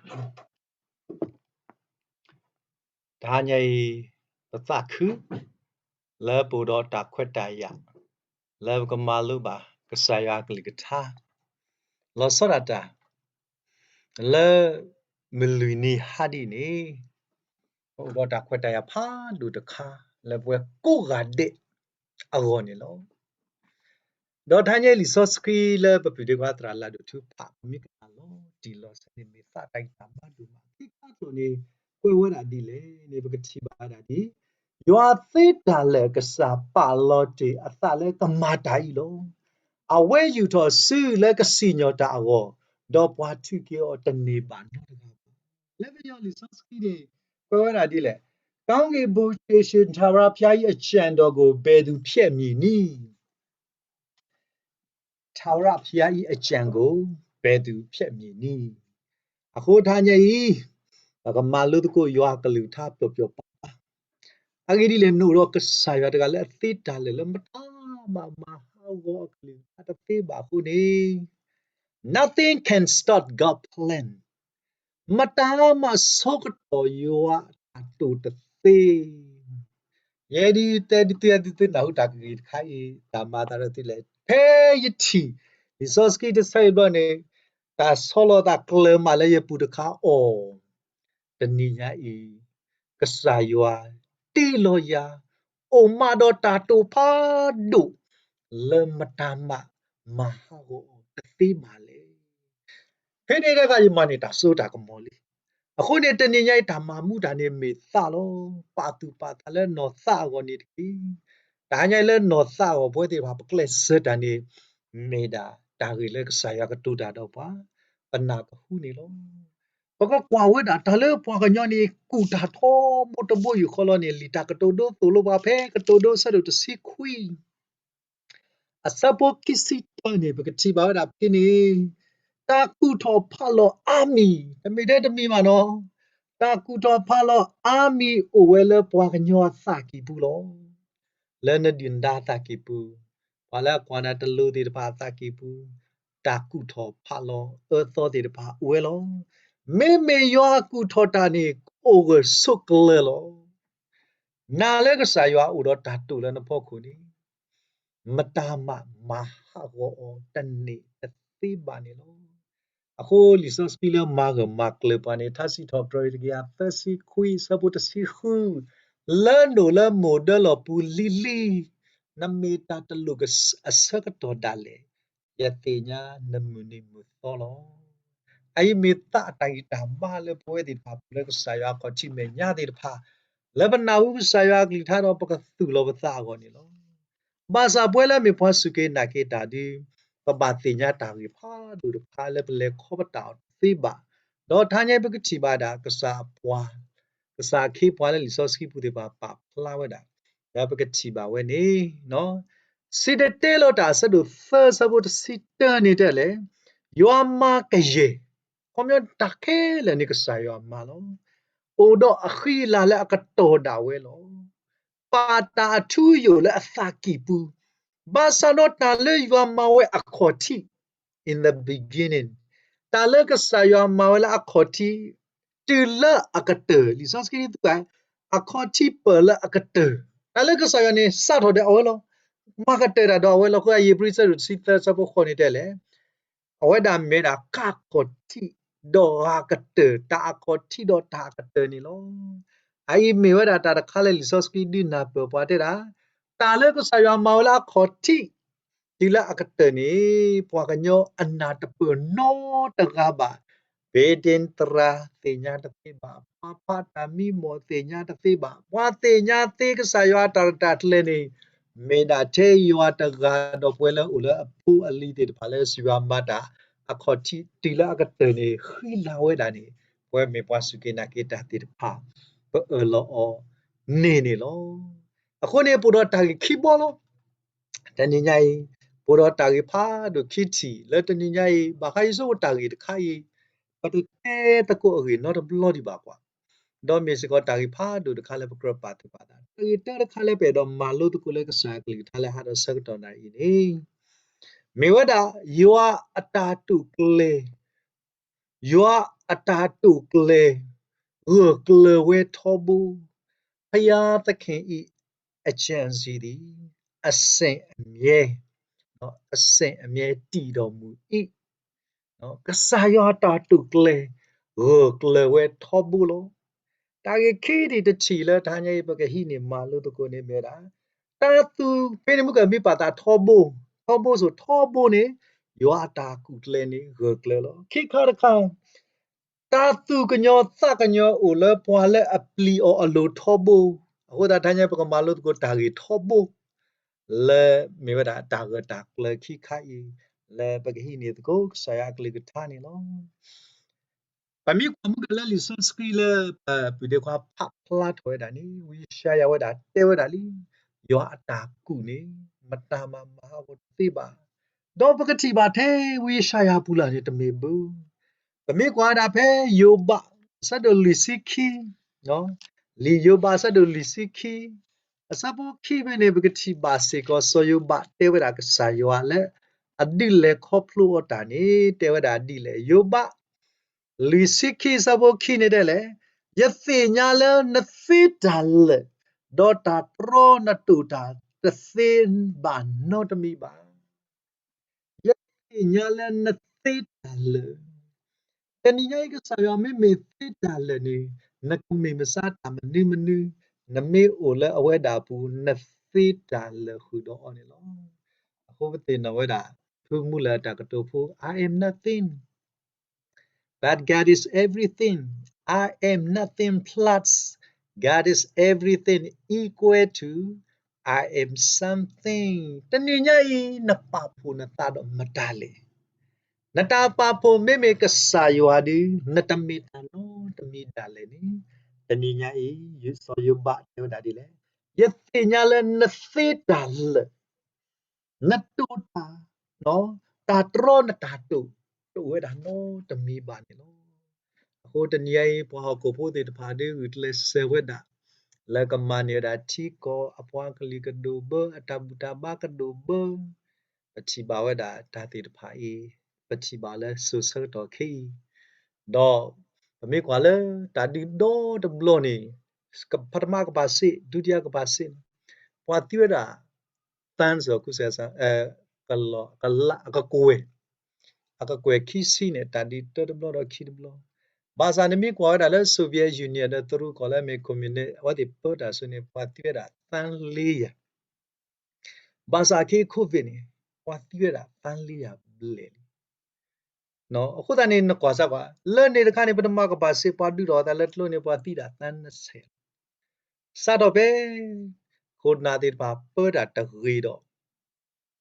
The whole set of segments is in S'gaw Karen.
တဟါညါအံၤ ပသးခု လၢပအိၣ်ဒီးတၢ်ခွဲးတၢ်ယာ် လၢပကမၤလိဘၣ်ကစၢ်ယွၤအကလုၢ်ကထါ လီၤဆီဒၣ်တၢ် လၢမုၢ်လွံၢ်နံၤဟါဒ်အံၤန့ၣ် ပအိၣ်ဒီးတၢ်ခွဲးတၢ်ယာ်ဖးဒိၣ်တခါ လၢပဝဲကိးဂၤဒဲးအဂီၢ်န့ၣ်လီၤ. ဒီးတဟါညါအံၤ လံာ်စီဆှံလၢပပုၢ်ဒ့ခွါသရၣ်လၢ်ဒိၣ်ထူဖး ပမ့ၢ်ကနၣ်လီၤတံၢ်လီၤဆဲးန့ၣ် မ့ၢ်သးတၢ်ဂံၢ်တၢ်ဘါဒိၣ်မး ခံခါအကျိၤန့ၣ် ကွဲးဝဲဒၣ်ဒ်လဲၣ်န့ၣ် ပကထံၣ်ဘၣ်ဝဲဒၣ်ဒ် ယွၤသ့တၢ်လၢာ်ကစၢ်ပာ်လီၤတ့ၢ်အသးလၢကမၤတၢ်အံၤလီၤ. အဝဲယူာ်ထီၣ်စုလၢကစံၣ်ညီၣ်တၢ်အဂီၢ်, ဒီးပှၤထံၣ်က့ၤအီၤတန့ၢ်ဘၣ်နီတဂၤဘၣ်. လၢပယီၤလံာ်စီဆှံန့ၣ် ကွဲးဝဲဒၣ်ဒ်လဲၣ်, ကောင်းကင်ဘုံရေရှင် ထာဝရဘုရား၏ အကြံတော်ကို ဘယ်သူဖျက်ဆီးနည်း? ထာဝရဘုရား၏ အကြံကို ဘယ်သူဖျက်ဆီးနည်း? အဃိတဟါညါအံၤ ပကမၤလိသကိးယွၤအကလုၢ်ကထါပျီပျီပၤပၤ, အဂ့ၢ်ဒ်လဲၣ် နအိၣ်ဒီးကစၢ်ယွၤတဂၤလၢအသ့တၢ်လၢာ်လၢမတၤမၤဟးဂီၤအကလုၢ်ကထါတသ့ဘၣ်အဃိန့ၣ် Nothing can stop God plan. မတၤမးဆၢကတီၢ်ယွၤအတၢ်တိာ်တသ့. ယဲဒ်တဲဒ်သုသုနၢ်ဟူတၢ်ကဂ့ၤတခါအံၤ တၢ်မၤအသးဒီးသုလဲၣ်. ဖဲယထံၣ် လံာ်စီဆှံတဆၢအံၤဘျီန့ၣ် တၢ်ဆီလီၤသးကျၢၤမးလၢယပူၤတခါအီၤ, တနံၤညါအံၤ ကစၢ်ယွၤတ့လီၤယၤ အိၣ်မးဒီးတၢ်တိာ်ဖးဒိၣ် လၢမတၤမးမၤဟးဂီၤအီၤတသ့ဘၣ်လဲၣ်. ဖဲန့ၣ်တဂၤယမၤန့ၢ်တၢ်စိတၢ်ကမီၤလံ. အဃိန့ၣ် တနံၤညါအံၤတၢ်မၤမူတၢ်န့ၣ်မ့ၢ်သးလီၤ. ပာ်သူၣ်ပာ်သးလၢနီၢ်သးအဂီၢ်န့ၣ်တက့ၢ်. တဟါညါအံၤလၢနီၢ်သးအဂီၢ် ပဝဲသ့ၣ်တဖၣ်ပကျဲးစၢးတၢ်န့ၣ် မ့ၢ်ဒၣ်တၢ်ဂ့ၢ်လၢကစၢ်ယွၤကတိၤတၢ်ဒီးပှၤ ပနၢ်ကဟူန့ၣ်လီၤ. ပကကွၢ်ဝဲဒၣ်တၢ်လၢပှၤကညီန့ၣ် ကူၣ်တၢ်ထီဘိတဘိယူၢ်ဃီလီၤန့ၣ် လံာ်တၢ်ကတိၤဒိသိၣ်လိပှၤဖဲကတိၤဒိအဆၢဒိၣ်တဆံခွံ အဆၢဖိခံဆံတၢန့ၣ် ပကထံၣ်ဘၣ်ဝဲဒၣ်ဖဲန့ၣ် တၢ်ကူၣ်ထီၣ်ဖးလီၤအါမံၤ တမ့ၢ်ထဲတမံၤဘၣ်နီၤ, တၢ်ကူၣ်ထီၣ်ဖးလီၤအါမံၤအိၣ်ဝဲလၢပှၤကညီအသးကံၢ်ပူၤလီၤ. လၢနဒုၣ်နဒါအသးကံၢ်ပူၤ, ပှၤလၢအကွၢ်နၤတလိၤသ့ၣ်တဖၣ်အသးကံၢ်ပူၤ, တၢ်ကူၣ်ထီၣ်ဖးလီၤအၢသီသ့ၣ်တဖၣ်အိၣ်ဝဲလီၤ. မ့မ့ၢ်ယွၤအကူၣ်ထီၣ်တၢ်န့ၣ် ကအိၣ်ဂၢၢ်ဆိးကျၢၤလီၤ. နာ်လၢကစၢ်ယွၤအိၣ်ဒီးတၢ်တိာ်လၢနဖီခိၣ်န့ၣ် မတၤမးမၤဟးဂီၤအီၤတန့ၢ်တသ့ဘၣ်န့ၣ်လီၤ. အဃိလံာ်စီဆှံလၢမၤဂၢၢ်မၤကျၢၤပှၤန့ၣ် ထါစံးထီၣ်ပတြၢၤတကယၤသၢဆံခွံ အဆၢဖိတဆံဃု, လၢနအိၣ်လၢမိၢ်ဒၢလီၢ်ပူၤလံၤလံၤ, နမ့ၢ်တၢ်တလိၣ်အဆၢကတီၢ်ဒၣ်လဲာ်, ယသ့ၣ်ညါနမုၢ်နံၤမုၢ်သီလီၤ. အအံၤမ့ၢ်သးအတၢ်ဂံၢ်တၢ်ဘါလၢပဝဲသ့ၣ်တဖၣ် ပလၢကစၢ်ယွၤအခီၣ်ထံးမဲာ်ညါသ့ၣ်တဖၣ်, လၢပနၢ်ဟူကစၢ်ယွၤအကလုၢ်ကထါဒီး ပကသူၣ်လီၤပသးအဂီၢ်န့ၣ်လီၤ. ဘၣ်ဆၣ်ပဝဲလၢအမ့ၢ်ပှၤစူၢ်က့ၤနာ်က့ၤတၢ်ဒီး ပဘၣ်သ့ၣ်ညါတၢ်ဂ့ၢ်ဖးဒိၣ်တဖၣ်လၢပလဲၤခီပတာ်အီၤတသ့ဘၣ်. ဒီးတဟါညါပကထံၣ်ဘၣ်ဒၣ် ကစၢ်အခ့အပှၤလၢလံာ်စီဆှံပူၤသ့ၣ်တဖၣ် ပာ်ဖျါဝဲဒၣ်, ဒီးပကထံၣ်ဘၣ်ဝဲန့ၣ် စံၣ်တဲၤတဲလီၤတၢ်အဆၢဒိၣ်သၢ အဆၢဖိတဆံတၢန့ၣ်တဲလဲၣ်, ယွၤမၤကယဲၢ်, ခီပညီတၢ်ခဲလၢာ်န့ၣ်ကစၢ်ယွၤမၤလီၤ. အိၣ်ဒီးအဃံအလၤလၢအကတီၢ်ဒၣ်ဝဲလီၤ. ပာ်တၢ်အထူအယိာ်လၢအသးကံၢ်ပူၤ, ဘၣ်ဆၣ်ဒီးတၢ်လၢယွၤမၤဝဲအခီၣ်ထံး in the beginning, တၢ်လၢကစၢ်ယွၤမၤဝဲလၢအခီၣ်ထံး တုၤလၢအကတၢၢ်, လံာ်စီဆှံသး အခီၣ်ထံးပၢၢ်လၢအကတၢၢ်, တၢ်လၢကစၢ်ယွၤန့ၣ် စးထီၣ်ဒီးအဝဲလီၤ. မၤကတၢၢ်တၢ်ဒီးအဝဲလီၤ. အဃိဧ့ၤဘြံၤ အဆၢဒိၣ်တဆံသၢ အဆၢဖိဃိးန့ၣ်တဲလဲၣ်, အဝဲဒၣ်မ့ၢ်ဒၣ်ကါခီၣ်ထံး ဒီးဂၤကတၢၢ်, တၢ်အခီၣ်ထံးဒီးတၢ်အကတၢၢ်န့ၣ်လီၤ. အအံၤမ့ၢ်ဝဲဒၣ်တၢ်တခါလၢလံာ်စီဆှံဒုးနၢ်ပၢၢ်ပှၤတဲဒၣ်, တၢ်လၢကစၢ်ယွၤမၤဝဲလၢအခီၣ်ထံး တုၤလၢအကတၢၢ်န့ၣ် ပှၤကညီအနၢ်တပၢၢ်နီတဂၤဘၣ်. ဘ့းဒ့သရၣ်သ့ၣ်ညါတသ့ဘၣ်, ပှၤဖးတၢ်မံမီၢ်သ့ၣ်ညါတသ့ဘၣ်, ပှၤသ့ၣ်ညါသ့ကစၢ်ယွၤအတၢ်ရဲၣ်တၢ်ကျဲၤန့ၣ် မ့ၢ်ဒၣ်ထဲယွၤတဂၤဒီးပဝဲလၢအိၣ်လၢအဖိအလံၤသ့ၣ်တဖၣ်လၢစံးယွၤမၤတၢ်အခီၣ်ထံး တုၤလၢအကတၢၢ်န့ၣ် ဃံလၤဝဲဒၣ်န့ၣ် ပဝဲမ့ၢ်ပှၤစူၢ်က့ၤနာ်က့ၤတၢ်သ့ၣ်တဖၣ် ပအၢၣ်လီၤအီၤန့ၢ်န့ၣ်လီၤ. အဃိန့ၣ် ပအိၣ်ဒီးတၢ်ဂ့ၢ်ခံဘီလီၤ. တနံၤညါအံၤ ပအိၣ်ဒီးတၢ်ဂ့ၢ်ဖးဒိၣ်ခံထံၣ် လၢတနံၤညါအံၤ ဘၣ်ဃးယဆိကမိၣ်တၢ်ဂ့ၢ်တခါအံၤ ပတတဲသကိးအဂ့ၢ်နီတဘျီဒံးဘၣ်ကွၢ်, ဒီးမ့ၢ်စ့ၢ်ကီးတၢ်ဂ့ၢ်ဖးဒိၣ်တခါလၢပကြၢးပာ်သူၣ်ပာ်သး, တၢ်ဂ့ၢ်တၢတခါလၢပအဲၣ်ဒိးမၤလိသကိးလၢကစၢ်အကလုၢ်ကထါလၢဟါဒီးဆၢကတီၢ်နၣ်အံၤန့ၣ် မ့ၢ်ဝဲဒၣ် ယွၤအတၢ်တိာ်ကျဲၤ, ယွၤ အတၢ်တိာ်ကျဲၤ ဂၢၢ်ကျၢၤဝဲထီဘိ, ဘုရားသခင်၏ agency သည် အစဉ်အမြဲ, အစဉ်အမြဲတည်တော်မူ ကစၢ်ယွၤအတၢ်တိာ်ကျဲၤ ဂၢၢ်ကျၢၤဝဲထီဘိလီၤ. တၢ်ဂ့ၢ်ခံထံၣ်တထံၣ်လၢတဟါညါအံၤ ပကဟံးန့ၢ်မၤလိသကိးန့ၣ်မ့ၢ်ဝဲဒၣ် တၢ်သူၣ်ဖဲန့ၣ်မုၢ်ကမံပာ်သးထီဘိ, ထီဘိစိၤထီဘိန့ၣ် ယွၤအတၢ်ကူၣ်ကျဲၤန့ၣ်ဂၢၢ်ကျၢၤလီၤ. ခံခါတခါ တၢ်သူၣ်ကညီၤသးကညီၤအိၣ်လၢပှၤလၢအပျံၤအီၤအလိၤထီဘိ, အဃိသတးတဟါညါ ပကမၤလိသကိးတၢ်ဂ့ၢ်ထီဘိ လၢမ့ၢ်ဝဲဒၣ်တၢ်ဂၢၢ်တၢ်ကျၢၤခံခါအံၤ လၢပကဟံးန့ၢ်သကိးကစၢ်ယွၤအကလုၢ်ကထါန့ၣ်လီၤ. ပမ့ၢ်ကွၢ်မုၢ်ကလၢလံာ်စီဆှံလၢ ပပုၢ်ဒ့ခွါဖးဖျါထီၣ်ဝဲဒၣ်န့ၣ် ဝံယၡါယၤဝဲဒၣ်တဲဝဲဒၣ်လံ, ယွၤအတၢ်ကူၣ်န့ၣ် မတၤမၤမၤဟးဂီၤတသ့ဘၣ်. ဒီးပကထံၣ်ဘၣ်ထဲဝံယၡါယၤပူၤလၢ်န့ၣ်တမ့ၢ်ဘၣ်. ပမ့ၢ်ကွၢ်ဝဲဒၣ်ဖဲယိၤဘး အဆၢဒိၣ်လွံၢ်ဆံခံ, လံာ်ယိၤဘးအဆၢဒိၣ်လွံၢ်ဆံခံ အဆၢဖိခံဖဲန့ၣ် ပကထံၣ်ဘၣ်စ့ၢ်ကီး စီၤယိၤဘးတဲဝဲဒၣ်ကစၢ်ယွၤလၢ အဒုးလဲၤခီဖျိအီၤတၢ်န့ၣ် တဲဝဲဒၣ်ဒ်လဲၣ်. ယိၤဘး လွံၢ်ဆံခံ အဆၢဖိခံန့ၣ်တဲလဲၣ်, ယသ့ၣ်ညါလၢနသ့တၢ်လၢာ်, ဒီးတၢ်တြီနတိာ်တၢ်တသ့ဘၣ်နီတမံၤဘၣ်. ယသ့ၣ်ညါလၢနသ့တၢ်လၢာ်. တနံၤညါအံၤ ကစၢ်ယွၤမ့မ့ၢ်သ့တၢ်လၢာ်န့ၣ် နကမ့ၢ်မဆါတၢ်မနုၤမနုၤ, နမ့ၢ်အိၣ်လၢအဝဲဒၣ်အပူၤ နသ့တၢ်လၢာ်ဃုာ်ဒီးအီၤန့ၣ်လီၤ. အဃိပသ့ၣ်နီၣ်ဝဲဒၣ် ဖုမူလၢၢ်အတၢ်ကတိၤဖိ I am nothing, but God is everything. I am nothing plus God is everything equal to I am something. တနံၤညါအံၤ နပာ်ဖှိၣ်နသးဒီးမတၤလဲၣ်. နတၢ်ပာ်ဖှိၣ်မ့မ့ၢ်ကစၢ်ယွၤဒီး နတမ့ၢ်တၢ်နီတမံၤဒၣ်လဲာ်န့ၣ်, တနံၤညါအံၤ စီၤယိၤဘးတဲဝဲဒၣ်ဒ်လဲၣ်, ယသ့ၣ်ညါလၢနသ့တၢ်လၢာ်, နတိာ်တၢ်, တၢ်တြီနတၢ်တိာ် တအိၣ်ဝဲဒၣ်နီတမံၤဘၣ်န့ၣ်လီၤ. အဃိတနံၤညါအံၤ ပှၤဟီၣ်ခိၣ်ဖိသ့ၣ်တဖၣ်ဒုးဂုာ်ကျဲးစၢးဝဲဒၣ် လၢကမၤန့ၢ်ဝဲဒၣ်ထံကီၢ် အပှၤကလုာ်ကဒိၣ်ဘၢ အတၢ်ဘူၣ်တၢ်ဘါကဒိၣ်ဘၢ, ပထံၣ်ဘၣ်ဝဲဒၣ်တၢ်သ့ၣ်တဖၣ်အံၤ, ပထံၣ်ဘၣ်လၢစိၤဆၢကတီၢ်ခဲအံၤ, ဒီးပမ့ၢ်ကွၢ်လၢတၢ်ဒုးဒီတဘျီန့ၣ်, ပထမကမ္ဘာစစ်, ဒုတိယကမ္ဘာစစ်န့ၣ်, ပှၤသံဝဲဒၣ် သန်း စီၤကူစဲး ကလီၤ အကကွဲၢ်, အကကွဲၢ်ခံဆံန့ၣ် တၢ်ဒုးတၢတဘျီဒီးခံတဘျီ, ဘၣ်ဆၣ်နမ့ၢ်ကွၢ်ဝဲဒၣ်လၢ Soviet Union ဒီးတရူးကီၢ်လၢအမ့ၢ် communist အဝဲသ့ၣ်ပၢတၢ်ဆိန့ၣ် ပှၤသံဝဲဒၣ် သန်းလေးရာ, ဘၣ်ဆၣ်ခဲအံၤ COVID န့ၣ် ပှၤသံဝဲဒၣ် သန်းလေးရာ ဘျဲၣ်လံ. အဃိသတးန့ၣ် နကွၢ်စၢ်ကွၢ် လၢန့ၣ်တခါန့ၣ် ပထမကမ္ဘာစစ် ပှၤဒုးထီၣ်အသးလၢကျိန့ၣ် ပှၤသံဒၣ် သန်းနှစ်ဆယ်, စးထီၣ်ဖဲ ခိၣ်နၢ်သ့ၣ်တဖၣ်ပၢတၢ်တဂ့ၤဒီး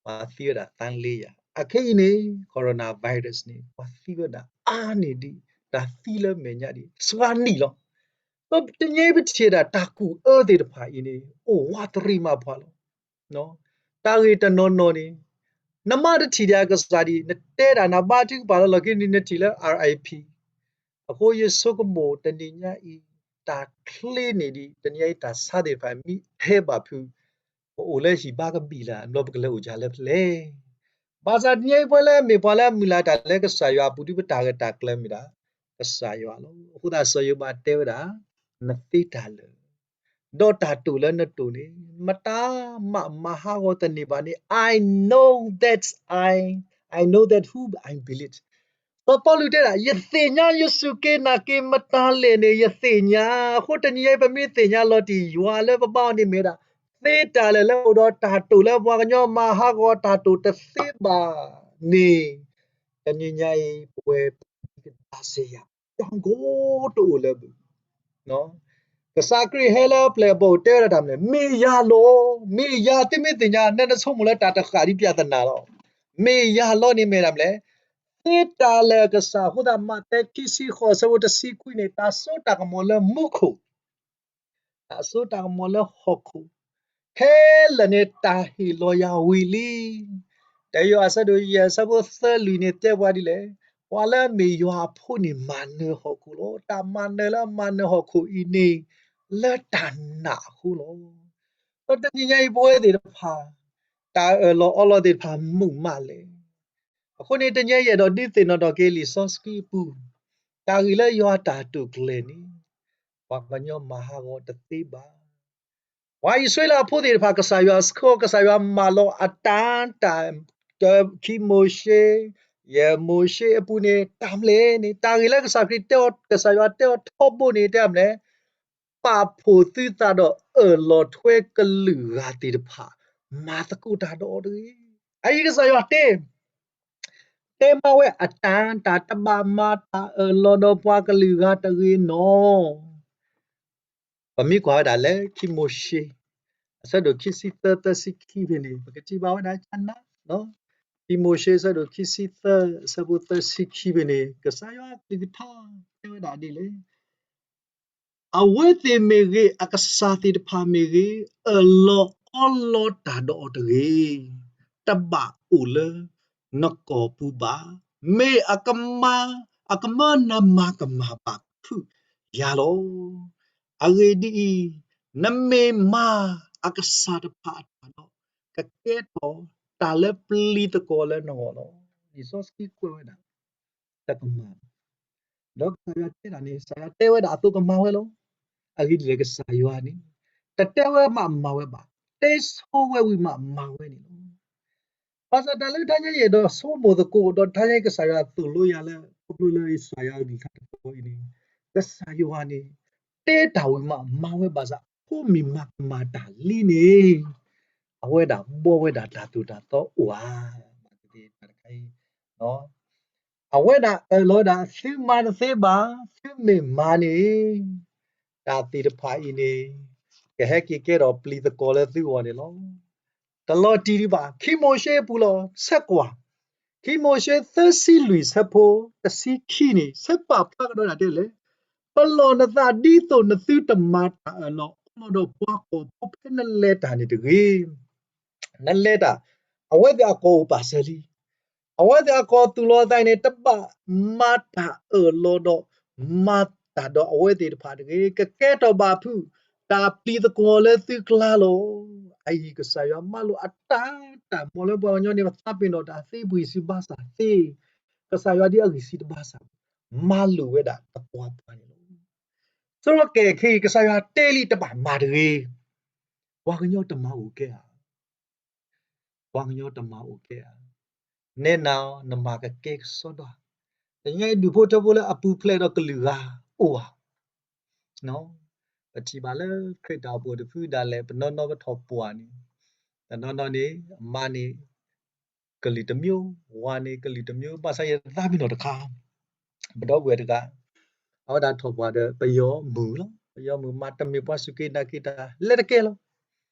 ပှၤသံဝဲဒၣ် သန်းလေးရာ, အခဲအံၤန့ၣ် coronavirus န့ၣ် ပှၤသံဝဲဒၣ်အါန့ၢ်ဒံး, တၢ်သံလၢမဲာ်ညါဒံး စှၤနံၣ်လီၤ. ဒီးတနံၤအံၤပထံၣ်ဒၣ်တၢ်ကူၣ်အၢသ့ၣ်တဖၣ်အံၤန့ၣ် အိၣ်ဝးတရံးမးပှၤလီၤ. တၢ်ဂ့ၢ်တနီၤနီၤန့ၣ် နမ့ၢ်တထံၣ်ဒံးအကစၢ်ဒံး နတဲဒၣ်နဘါထုကဖၣ်လၢလီၢ်ခံန့ၣ် နထံၣ်လၢ R I P. အဃိယဆိကမိၣ်တနံၤညါအံၤ တၢ်ချ့န့ၢ်ဒံး တနံၤညါအံၤတၢ်ဆါသ့ၣ်တဖၣ်မ့ၢ်ဟဲဘၣ်ဖုး ပအိၣ်လၢဟံၣ်ဘါကဘံၣ်လၢ် ဘျီပကလဲၤအိၣ်ယၤလၢဖဲလဲၣ်. ဘၣ်ဆၣ်တနံၤအံၤပဝဲလၢမ့ၢ်ပှၤလၢအမုၢ်လၢ်တၢ်လၢကစၢ်ယွၤအပူၤ ဒုးပတၢ်ဂၢၢ်တၢ်ကျၢၤမ့ၢ်ဒၣ် ကစၢ်ယွၤလီၤ. အဃိသတးစီၤယိၤဘးတဲဝဲဒၣ် နသ့တၢ်လၢာ် ဒီးတၢ်တိာ်လၢနတိာ်န့ၣ် မတၤမးမၤဟးဂီၤတန့ၢ်ဘၣ်န့ၣ် I know that I, I know that who I believe. စီၤပီလူးတဲဒၣ် ယသ့ၣ်ညါယစူၢ်က့ၤနာ်က့ၤမတၤလဲၣ်န့ၣ် ယသ့ၣ်ညါ. အဃိတနံၤအံၤပမ့ၢ်သ့ၣ်ညါလီၤတံၢ်ယွၤလၢပဘါအီၤန့ၣ်မ့ၢ်ဝဲဒၣ် သ့တၢ်လၢာ်လၢအိၣ်ဒီးတၢ်တိာ်လၢပှၤကညီမၤဟးဂီၤတၢ်တိာ်တသ့ဘၣ်န့ၣ် တနံၤညါအံၤ ပဝဲပကစၢ်စ့ၢ်ယၤ တၢ်ဂီၤတအိၣ်လၢၤဘၣ်. ကစၢ်ခရံာ်ဟဲလၢပျဲၢ်အဘီၣ်တဲဝဲဒၣ်တၢ်မနုၤလဲၣ်, မ့ၢ်ယၤလီၤ. မ့ၢ်ယၤသုမ့ၢ်သ့ၣ်ညါ နနဆိကမိၣ်လၢတၢ်တဃၣ်ဒ်ပြဿနာလီၤ. မ့ၢ်ယၤလီၤန့ၣ်မ့ၢ်ဒၣ်မနုၤလဲၣ်, သ့တၢ်လၢာ်အကစၢ်. အဃိသတးမးသဲခံဆံဃိး အဆၢဖိတဆံခွံန့ၣ် တၢ်စိတၢ်ကမီၤလၢမူခိၣ် တၢ်စိတၢ်ကမီၤလၢဟီၣ်ခိၣ် ခဲလၢာ်န့ၣ်တၢ်ဟ့ၣ်လီၤယၤဝံၤလံ. တယိၤအဆၢဒိၣ်ယဲၢ် အဆၢဖိသၢလွံၢ်န့ၣ်တဲပှၤဒ်လဲၣ်, ပှၤလၢအမ့ၢ်ယွၤအဖိန့ၣ်မၤနၢၤဟီၣ်ခိၣ်လီၤ. တၢ်မၤနၢၤလၢမၤနၢၤဟီၣ်ခိၣ်အံၤန့ၣ် လၢတၢ်နာ်အဃိလီၤ. ဒီးတနံၤညါအံၤပဝဲသ့ၣ်တဖၣ် တၢ်အၢၣ်လီၤအီလီၤသ့ၣ်တဖၣ်မုာ်မးလဲၣ်. အဃိန့ၣ်တနံၤအံၤယအဲၣ်ဒိးဒုးသ့ၣ်နီၣ်ထီၣ်က့ၤလံာ်စီဆှံအပူၤ တၢ်ဂ့ၢ်လၢယွၤအတၢ်တိာ်ကျဲၤန့ၣ် ပှၤကညီမၤဟးဂီၤတသ့ဘၣ်. ပှၤအံၣ်စရ့လးဖိသ့ၣ်တဖၣ် ကစၢ်ယွၤဆှၢ ကစၢ်ယွၤမၤလီၤအတၢ်တၢ် ခံမိၤၡ့, ယဲၢ်မိၤၡ့အပူၤန့ၣ် တၢ်မနုၤလဲၣ်န့ၣ် တၢ်ဂ့ၢ်လၢကစၢ်ခရံာ်တဲအီၤ ကစၢ်ယွၤတဲအီၤထီဘိန့ၣ် တဲမနုၤလဲၣ် ပာ်ဖှိၣ်သုသးဒီးအၢၣ်လီၤထွဲကလုာ်ဂၤသ့ၣ်တဖၣ် မၤသကိးတၢ်ဒီးအီၤတဂ့ၤ. အအံၤကစၢ်ယွၤတဲ တဲမၤဝဲအတၢ် တၢ်တဘၣ်မၤတၢ်အၢၣ်လီၤဒီးပှၤကလုာ်ဂၤတဂ့ၤနီၤ. ပမ့ၢ်ကွၢ်ဝဲဒၣ်လၢခံမိၤၡ့ အဆၢဒိၣ်ခံဆံသၢ သၢဆံခံဖဲန့ၣ် ပကထံၣ်ဘၣ်ဝဲဒၣ်ကနၣ် ခံမိၤၡ့ အဆၢဒိၣ်ခံဆံသၢ အဆၢဖိသၢဆံခံဖဲန့ၣ် ကစၢ်ယွၤအကလုၢ်ကထါ တဲဝဲဒၣ်ဒ်လဲၣ် အဝဲသ့ၣ်မ့ၢ်ဂ့ၤ အကစၢ်သ့ၣ်တဖၣ်မ့ၢ်ဂ့ၤ အၢၣ်လီၤအီလီၤတၢ်ဒီးအီၤတဂ့ၤ, တဘၣ်အိၣ်လၢနကီၢ်ပူၤဘၣ်. မ့ၢ်အကမၤ အကမၢနမၤကမၣ်ဘၣ်ဖုးယၤလီၤ. အဂ့ၢ်ဒ်အံၤ, နမ့ၢ်မၤအကစၢ်တဖၣ်အတၢ်ဒီး ကကဲထီၣ်တၢ်လၢပျံၤသကွီၤလၢနဂီၢ်လီၤ. လံာ်စီဆှံကွဲးဝဲဒၣ် တကမၤဘၣ်. ဒီးကစၢ်ယွၤတဲဒၣ်န့ၣ် ကစၢ်ယွၤတဲဝဲဒၣ်အသိးကမၤဝဲလီၤ. အဂ့ၢ်ဒ်လဲၣ် ကစၢ်ယွၤန့ၣ် တတဲဝဲမးမၤဝဲဘၣ်, တဲဆိဝဲဝံၤမးမၤဝဲန့ၣ်လီၤ. ဘၣ်ဆၣ်တၢ်လၢတဟါညါယအဲၣ်ဒိးဆိကမိၣ်သကိး ဒီးတဟါညါကစၢ်ယွၤသိၣ်လိယၤလၢ ခီဖျိလၢကစၢ်ယွၤအကလုၢ်ကထါတဘီအံၤန့ၣ် ကစၢ်ယွၤန့ၣ် တဲတၢ်ဝံၤမးမၤဝဲဘၣ်ဆၣ် ဖိမ့ၢ်မၤကမၣ်တၢ်လံန့ၣ် အဝဲဒၣ်ဘှီဝဲဒၣ်တၢ်သိၣ်တၢ်သီအိၣ်ဧါ. ဘၣ်သ့ၣ်သ့ၣ်တခါအံၤ အဝဲဒၣ်အၢၣ်လီၤဒၣ် သုမၤတသ့ဘၣ်, သုမ့ၢ်မၤန့ၣ် တၢ်သ့ၣ်တဖၣ်အံၤန့ၣ် ကဟဲက့ၤကဲထီၣ်ပျံၤသကွီၤလၢသုဂီၢ်န့ၣ်လီၤ. တလီၤတံၢ်ဒံးဘၣ်, ခံမိၤၡ့အပူၤလီၤ. ဆၢကွၢ် ခံမိၤၡ့သၢဆံလွံၢ်ဆၢဖိတဆံခံန့ၣ် ဆၢပာ်ဖျါကဒီးဒၣ်တဲလဲၣ်, ပလီၢ်နသးဒ်သိးနသုတမၤတၢ်အၢၣ်လီၤအီလီၤဒီးပှၤကီၢ်ဖိဖဲနလဲၤတၢ်န့ၣ်တဂ့ၤ. နလဲၤတၢ် အဝဲသ့ၣ်အကီၢ်အိၣ်ပာ်စၢၤလံ. အဝဲသ့ၣ်အကီၢ်သူၣ်လီၤသးအံၤန့ၣ် တဘၣ်မၤတၢ်အၢၣ်လီၤဒီး မၤတၢ်ဒီးအဝဲသ့ၣ်တဖၣ်တဂ့ၤ, ကကဲထီၣ်ဘၣ်ဖုး တၢ်ပျံၤသကွီၤလၢသုကျါလီၤ. အအံၤကစၢ်ယွၤမၤလိာ်အတၢ် တၢ်မၤလၢပှၤကညီန့ၣ် ပသးပ့ၤနီၣ်တၢ်သ့ဘှံးစံးဘၣ်ဆၣ်သ့, ကစၢ်ယွၤဒ်အဂံၢ်စံးတဘၣ်ဆၣ် မၤလိာ်ဝဲဒၣ်တပှၤပှၤန့ၣ်လီၤ. သရၣ်ကဲခဲအံၤ ကစၢ်ယွၤတဲလံတဘၣ်မၤတဂ့ၤ, ပှၤကညီတမၤအိၣ်ကဲဧါ. ပှၤကညီတမၤအိၣ်ကဲဧါ. နဲနၤနမၤကကဲကစီဒီ, တနံၤညါအံၤဒူၣ်ဖိထၢဖိလၢအပူၤဖျဲးဒီးကလုာ်ဂၤအိၣ်ဧါ. ပထံၣ်ဘၣ်လၢခရံာ်တၢ်အိၣ်ဖှိၣ်တဖုဒၣ်လဲာ် ပနီၢ်နီၢ်ပထီၣ်ပှၢ်န့ၣ်, တနီၤနီၤန့ၣ် အမါန့ၣ် ကလုာ်တမျိုး, ဝၤန့ၣ်ကလုာ်တမျိုး, ဘၣ်ဆၣ်ယသးပ့ၤနီၣ်တခါ ပဒီပုၢ်ဝဲၢ်တဂၤ အဝဲဒၣ်ထီၣ်ပှၢ်ဒီးပယီၤမုၣ်လီၤ. ပယီၤမုၣ်မးတမ့ၢ်ပှၤစူၢ်က့ၤနာ်က့ၤတၢ် လဲၤတကဲလီၤ.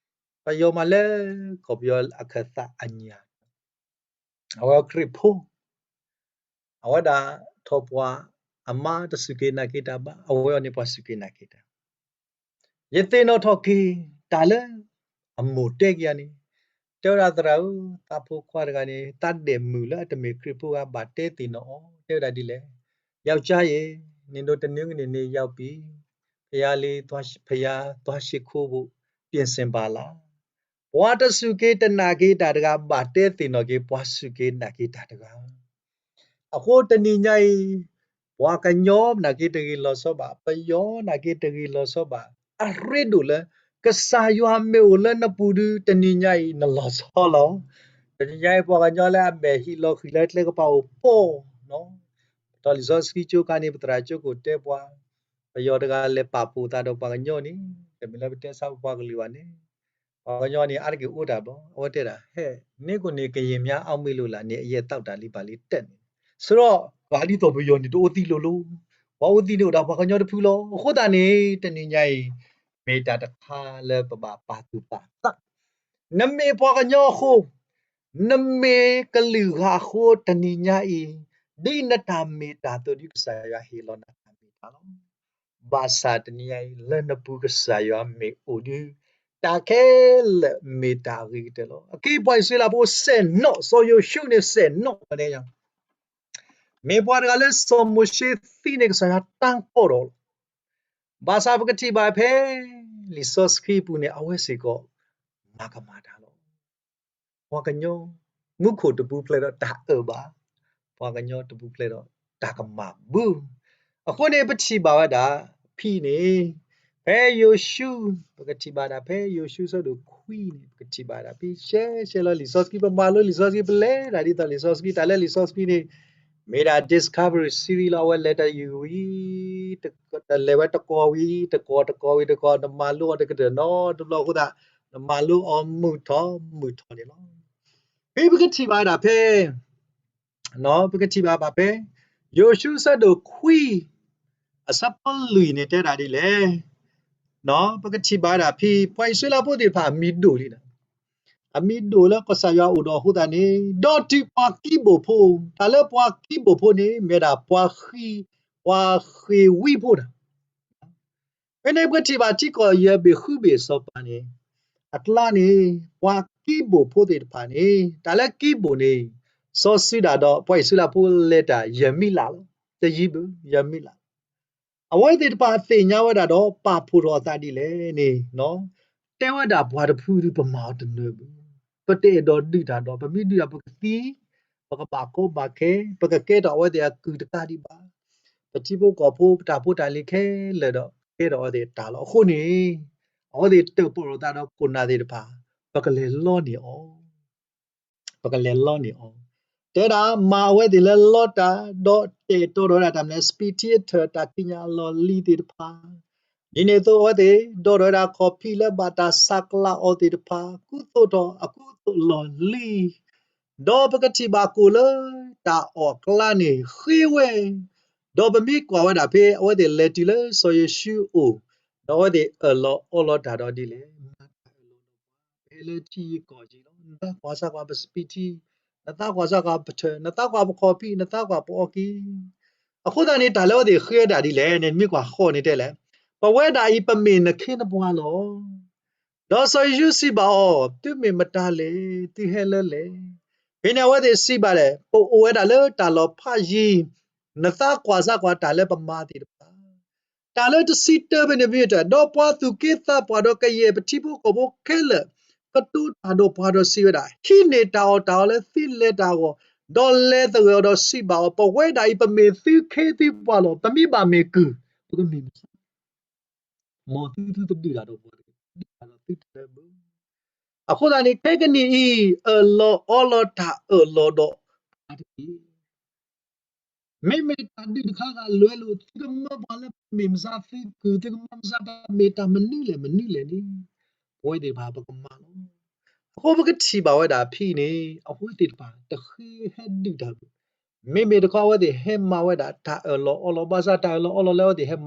ပယီၤမးလၢ ကီၢ်ပယီၤအခၢၣ်သးအညၣ် အဝဲခရံာ်ဖိ, အဝဲဒၣ်ထီၣ်ပှၢ်အမါတစူၢ်က့ၤနာ်က့ၤတၢ်ဘၣ်, အဝဲအီၤန့ၣ်ပှၤစူၢ်က့ၤနာ်က့ၤတၢ်. ယသ့ၣ်နီၣ်ထီၣ်က့ၤတၢ်လၢအမိၢ်တဲက့ၤယၤန့ၣ်, တဲဝဲဒၣ်သရၣ်ဧၢ, သးဖိခွါတဂၤန့ၣ် သးဒဲးမုၣ်လၢအတမ့ၢ်ခရံာ်ဖိဂၤ ဘၣ်တဲသ့ၣ်နီၣ်အီၤ, တဲဝဲဒၣ်ဒ်လဲၣ်, ယောက်ျားရေ, နင်တို့တနင်္ဂနွေနေ့ရောက်ပြီ, ဘုရားလေး, ဘုရားသွားရှိခိုးဖို့ ပြင်ဆင်ပါလား. ပှၤတစူၢ်က့ၤတနာ်က့ၤတၢ်တဂၤ ဘၣ်တဲသ့ၣ်နီၣ်က့ၤ ပှၤစူၢ်က့ၤနာ်က့ၤတၢ်တဂၤ. အဃိတနံၤညါအံၤ ပှၤကညီနာ်က့ၤတဂ့ၤလီၤဆီဘၣ်, ပယီၤနာ်က့ၤတဂ့ၤလီၤဆီဘၣ်, အရ့ဒိၣ်လၢ ကစၢ်ယွၤမ့ၢ်အိၣ်လၢနပူၤဒု တနံၤညါအံၤနလီၤဆီလီၤ. တနံၤညါအံၤ ပှၤကညီလၢအမဲာ်ဟံးလီၤဃံၤလၢကျဲကပၤအိၣ်ပီၢ်နီၤ, ပတီၢ်လံာ်စီဆှံကၠိခါန့ၣ် ပသရၣ်ကၠိခိၣ်တဲပှၤ, ပယီၤတဂၤလဲၤပာ်ဖှိၣ်သးဒီးပှၤကညီန့ၣ် တမ့ၢ်လၢပတဲဆါပပှၤကလုာ်ဘၣ်န့ၣ် ပှၤကညီန့ၣ် အါတက့ၢ်အိၣ်တၢ်ဘျီ, အဝဲတဲဒၣ် ဟဲ, နကွၢ်န့ၣ်ကယဲၢ်မးအီၣ်မ့ၢ်လိာ်လၢန့ၣ် အယဲၢ်သီၣ်တၢ်လံဘၣ်လံတဲန့ၣ်, ဆရီၣ်, ပှၤဒ်သိးပယီၤန့ၣ်တအိၣ်သံလိၤလိၤ, ပှၤအိၣ်သံန့ၣ်အိၣ်ဒၣ်ပှၤကညီတဖုလီၤ. အဃိသတးန့ၣ် တနံၤညါအံၤ မ့ၢ်တၢ်တခါလၢပဘၣ်ပာ်သူၣ်ပာ်သး, နမ့ၢ်ပှၤကညီအဃိ, နမ့ၢ်ကလုာ်ဂၤအဃိ တနံၤညါအံၤ, ဒ်နတၢ်မ့ၢ်တၢ်တီဒီးကစၢ်ယွၤဟ့ၣ်လီၤနၤတၢ်မ့ၢ်တၢ်လီၤ. ဘၣ်ဆၣ်တနံၤညါအံၤ လၢနပူၤကစၢ်ယွၤမ့ၢ်အိၣ်ဒု, တၢ်ခဲလၢာ်မ့ၢ်တၢ်အဂ့ၤကတၢၢ်လီၤ. အခဲအံၤပှၤအံၣ်စရ့လးဖိစဲၣ်နီၣ်, စီၤယိၤၡူန့ၣ်စဲၣ်နီၣ်ဝဲဒၣ်, မ့ၢ်ပှၤတဂၤလၢစီၤမိၤၡ့သံန့ၣ် ကစၢ်ယွၤတၢ်ကီၢ်ဒီးလီၤ. ဘၣ်ဆၣ်ပကထံၣ်ဘၣ်ဖဲ လံာ်စီဆှံပူၤန့ၣ် အဝဲစ့ၢ်ကီး မၤကမၣ်တၢ်လီၤ. ပှၤကညီ မူခိၣ်တပူၤဖျဲးဒီးတၢ်အၢၣ်ဘၣ်, ပှၤကညီတပူၤဖျဲးဒီးတၢ်ကမၣ်ဘၣ်. အဃိန့ၣ် ပထံၣ်ဘၣ်ဝဲဒၣ် ဖဲန့ၣ် ဖဲယိၤၡူ, ပကထံၣ်ဘၣ်ဒၣ်ဖဲယိၤၡူအဆၢဒိၣ်ခွံန့ၣ် ပကထံၣ်ဘၣ်ဒၣ်ဖဲရှဲရှဲလီၤ လံာ်စီဆှံ ပမၤလိလံာ်စီဆှံ ပလဲၤဒၣ်ဒ်သိးလံာ်စီဆှံ တၢ်လၢလံာ်စီဆှံန့ၣ် မ့ၢ်ဒၣ် Discovery Series လီၤ. အဝဲလဲၤတၢ်ယုၢ်ဝံၤ တလဲၤဝဲတကီၢ်ဝံၤ တကီၢ်တကီၢ်ဝံၤတကီၢ် နမၤလိအီၤတကတၢၢ်နီတဘျီအဃိသတး နမၤလိအီၤမုၢ်ထီၣ်မုၢ်ထီၣ်န့ၣ်လီၤ. ဖဲပကထံၣ်ဘၣ်ဝဲဒၣ်ဖဲ ပကထံၣ်ဘၣ်ဘၣ်ဖဲ ယိၤၡူအဆၢဒိၣ်ခွံ အဆၢဖိလွံၢ်န့ၣ်တဲဒၣ်ဒ်လဲၣ်. ပကထံၣ်ဘၣ်ဝဲဒၣ်ဖဲ ပှၤအံၣ်စရ့လးဖိသ့ၣ်တဖၣ်အမံၤဒိၣ်လံ, အမံၤဒိၣ်လၢကစၢ်ယွၤအိၣ်ဒီးအဃိသတးန့ၣ် ဒီးတုၤပှၤကံးဘိၣ်ဖိ, တၢ်လၢပှၤကံးဘိၣ်ဖိန့ၣ် မ့ၢ်ဒၣ်ပှၤဃ့, ပှၤဃ့ၢ်ဝံဖိတၢ် ဖဲန့ၣ် ပကထံၣ်ဘၣ်ထံကီၢ်ယဲၢ်ဘ့ၣ်ဃုဘ့ၣ်အစီၤပၤန့ၣ် အကျါန့ၣ် ပှၤကံးဘိၣ်ဖိသ့ၣ်တဖၣ်န့ၣ် တၢ်လၢကံးဘိၣ်န့ၣ် စီၤစုၤဒၣ်ဒီးပှၤအံၣ်စရ့လးဖိလဲၤတၢ်ယဲၢ်မံလးလီၤ. တယံၤဘၣ် ယဲၢ်မံလး. အဝဲသ့ၣ်တဖၣ်သ့ၣ်ညါဝဲဒၣ်ဒီးပာ်ဖှိၣ်ထီၣ်အသးဒ်လဲၣ်န့ၣ် တဲဝဲဒၣ်ပှၤတဖုဒုးပမၤအီၤတနၢၤဘၣ်. ပတအဲၣ်ဒိးဒုးတၢ်ဒီး ပမ့ၢ်ဒုးတၢ်ပကသံ, ပကဘၣ်ကီဘၣ်ခဲ, ပကကဲထီၣ်အဝဲသ့ၣ်အကုၢ်တကးဒံးဘၣ်. ပထံဖိကီၢ်ဖိ ပတၢ်ဖိတၢ်လံၤခဲလၢာ်ဒီး ကဲထီၣ်အဝဲသ့ၣ်တၢ်လီၤ. အဃိန့ၣ် အဝဲသ့ၣ်တၢၣ်ပီၣ်ထီၣ်သးဒီးခိၣ်နၢ်သ့ၣ်တဖၣ် ပကလဲၤလီန့ၢ်အီၤ ပကလဲၤလီန့ၢ်အီၤ, တဲဒၣ်မၤအဝဲသ့ၣ်လၢလီတၢ် ဒီးတၢၣ်တီဒီးဝဲဒၣ်တၢ်မနုၤလဲၣ် စပံးထံအထၢၣ် တၢ်ကံးညာ်အလီၢ်လံၤသ့ၣ်တဖၣ်, ဒ်န့ၣ်အသိးအဝဲသ့ၣ် ဒီဒီးဝဲဒၣ်ခီၣ်ဖံးလၢဘၣ်တၢ်ဆဲးကျိးအီၤသ့ၣ်တဖၣ် ကူသိးထီၣ်အကူအသိးလီၢ်လံၤ, ဒီးပကထံၣ်ဘၣ်ကိၣ်လၢတၢ်အီၣ်အကျါန့ၣ်ဃ့ဝဲ, ဒီးပမ့ၢ်ကွၢ်ဝဲဒၣ်ဖဲအဝဲသ့ၣ်လဲၤတုၤလၢစီၤယိၤၡူအအိၣ်, ဒီးအဝဲသ့ၣ်အၢၣ်လီၤအီလီၤတၢ်ဒီးဒ်လဲၣ် မၤတၢ်အၢၣ်လီၤဒီးပှၤ ပဟဲလၢထံယံၤကီၢ်ယံၤလီၤ. နသးကွၢ်စၢ်ကွၢ်ပစပံးထံ, နသးကွၢ်စၢ်ကွၢ်ပခီၣ်ဖံး, နသးကွၢ်ပအီၣ်က့ၤ, အဃိသတးန့ၣ် တၢ်လၢအဝဲသ့ၣ်ဃ့ဝဲဒၣ်ဒ်လဲၣ်န့ၣ် မ့ၢ်ကွၢ်ဃီန့ၣ်တဲလဲၣ်, ပဝဲဒၣ်အံၤ ပမ့ၢ်နခ့နပှၤလီၤ. ဒီးစီၤယိၤၡူစံးဘၣ်အီၤ, သုမ့ၢ်မတၤလဲၣ်, သုဟဲလၢလဲၣ်. ဖဲန့ၣ်အဝဲသ့ၣ်စံးဘၣ်လဲၣ်, ပအိၣ်ဝဲဒၣ်လၢတၢ်လီၢ်ဖးယံၤ, နသးကွၢ်စၢ်ကွၢ်တၢ်လၢပမၤသ့ၣ်တဖၣ် တၢ်လၢတဆံတၢပန့ၣ်မ့ၢ်တၢ်, ဒီးပှၤသူၣ်က့သးပှၢ်ဒီးကယဲၢ်ပထံဖိကီၢ်ဖိခဲလၢာ် ကတိၤတၢ်ဒီးပှၤဒီးစံးဝဲဒၣ်, ဟံးန့ၢ်တၢ်အီၣ်တၢ်အီလၢသုလဲၤတၢ်အဂီၢ်, ဒီးလဲၤသဂၢၢ်အီၤဒီးစံးဘၣ်အီၤ, ပဝဲဒၣ်အံၤပမ့ၢ်သုခ့သုပှၤလီၤ. ပမ့ၢ်ဘၣ်မ့ၢ်ကုၢ်, ပကမ့ၢ်မဆါ မ်သုသုတဒုးတၢ်ဒီးပှၤတဂ့ၤ, ဒုးတၢ်ဒီးသုတလၢဘၣ်. အဃိသတးန့ၣ် ခဲကနံၣ်အံၤ အၢၣ်လီၤအီလီၤတၢ်အၢၣ်လီၤဒီးပှၤတက့ၢ်. မ့မ့ၢ်တၢ်ဒုးတခါဂၤလွဲလိာ် သုကမၢပှၤလၢပမ့ၢ်မဆါသုကုၢ်, သုကမၢမဆါတၢ်မ့ၢ်တၢ်မနုၤလဲၣ်မနုၤလဲၣ်န့ၣ် ပဝဲသ့ၣ်တဖၣ်ပကမၤလီၤ. အဃိပကထံၣ်ဘၣ်ဝဲဒၣ်ဖဲအံၤန့ၣ် အဝဲသ့ၣ်တဖၣ်တဃ့ဟဲဒုးတၢ်ဘၣ်. မ့မ့ၢ်တခီအဝဲသ့ၣ်ဟဲမၤဝဲဒၣ်တၢ်အၢၣ်လီၤအီလီၤ ဘၣ်ဆၣ်တၢ်အၢၣ်လီၤအီလီၤလၢအဝဲသ့ၣ်ဟဲမၤက့ၤန့ၣ် လီန့ၢ်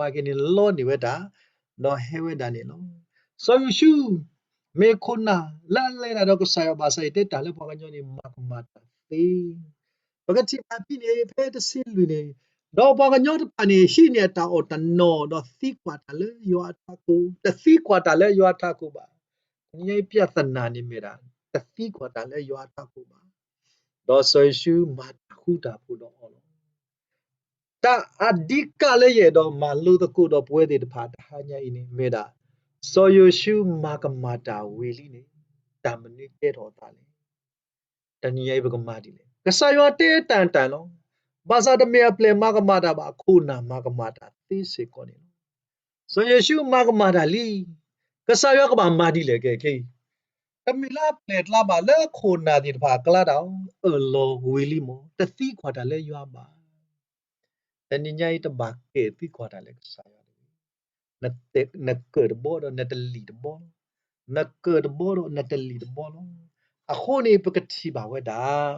ဝဲဒၣ် ဒီးဟဲဝဲဒၣ်န့ၣ်လီၤ. စီၤယိၤၡူ မ့ၢ်ခိၣ်နၢ်လၢအလဲၤတၢ်ဒီးကစၢ်ယွၤဘၣ်ဆၣ် ယတဲတၢ်လၢပှၤကညီန့ၣ် မၤကမၣ်တၢ်သ့. ပကထံၣ်ဘၣ်ဖဲန့ၣ် ဖဲတဆံလွံၢ်န့ၣ်, ဒီးပှၤကညီတဖၣ်န့ၣ် ဟံးန့ၢ်အတၢ်အီၣ်တနီၤ ဒီးသံကွၢ်တၢ်လၢယွၤအထးခိၣ်, တသံကွၢ်တၢ်လၢယွၤအထးခိၣ်ဘၣ်. တနံၤညါအံၤ ပြဿနာ န့ၣ်မ့ၢ်ဒၣ် တသံကွၢ်တၢ်လၢယွၤအထးခိၣ်ဘၣ်. ဒီးစီၤယိၤၡူမၤတၢ်ဃူတၢ်ဖိးဒီးအီၤလီၤ. တၢ်အဓိကလၢယအဲၣ်ဒိးမၤလိသကိးဒီးပဝဲသ့ၣ်တဖၣ်တဟါညါအံၤန့ၣ် မ့ၢ်ဒၣ် စီၤယိၤၡူမၤကမၣ်တၢ်ဝံၤလံန့ၣ် တၢ်မနုၤကဲထီၣ်အသးလဲၣ်. တနံၤညါအံၤပကမၤဒ်လဲၣ်. ကစၢ်ယွၤတဲတၢ်တၢ်လီၤ. ဘၣ်ဆၣ်တမ့ၢ်အပျဲၢ်မၤကမၣ်တၢ်ဘၣ်, ခိၣ်နၢ်မၤကမၣ်တၢ်သ့စ့ၢ်ကီးန့ၣ်လီၤ. စီၤယိၤၡူမၤကမၣ်တၢ်လံ. ကစၢ်ယွၤကဘၣ်မၤဒ်လဲၣ်ကဲခဲအံၤ, တမ့ၢ်လၢအပျဲၢ်ကျါဘၣ်, လၢအခိၣ်နၢ်သ့ၣ်တဖၣ်အကျါတၢ်အီၤ အၢၣ်လီၤဝံၤလံမး, တသံကွၢ်တၢ်လၢယွၤဘၣ်. တနံၤညါအံၤတဘၣ်ကဲသံကွၢ်တၢ်လၢကစၢ်ယွၤတဂ့ၤ. နကၢၣ်တဘီဒီးနတလံၣ်တဘီလီၤ. နကၢၣ်တဘီဒီးနတလံၣ်တဘီလီၤ. အဃိန့ၣ် ပကထံၣ်ဘၣ်ဝဲဒၣ်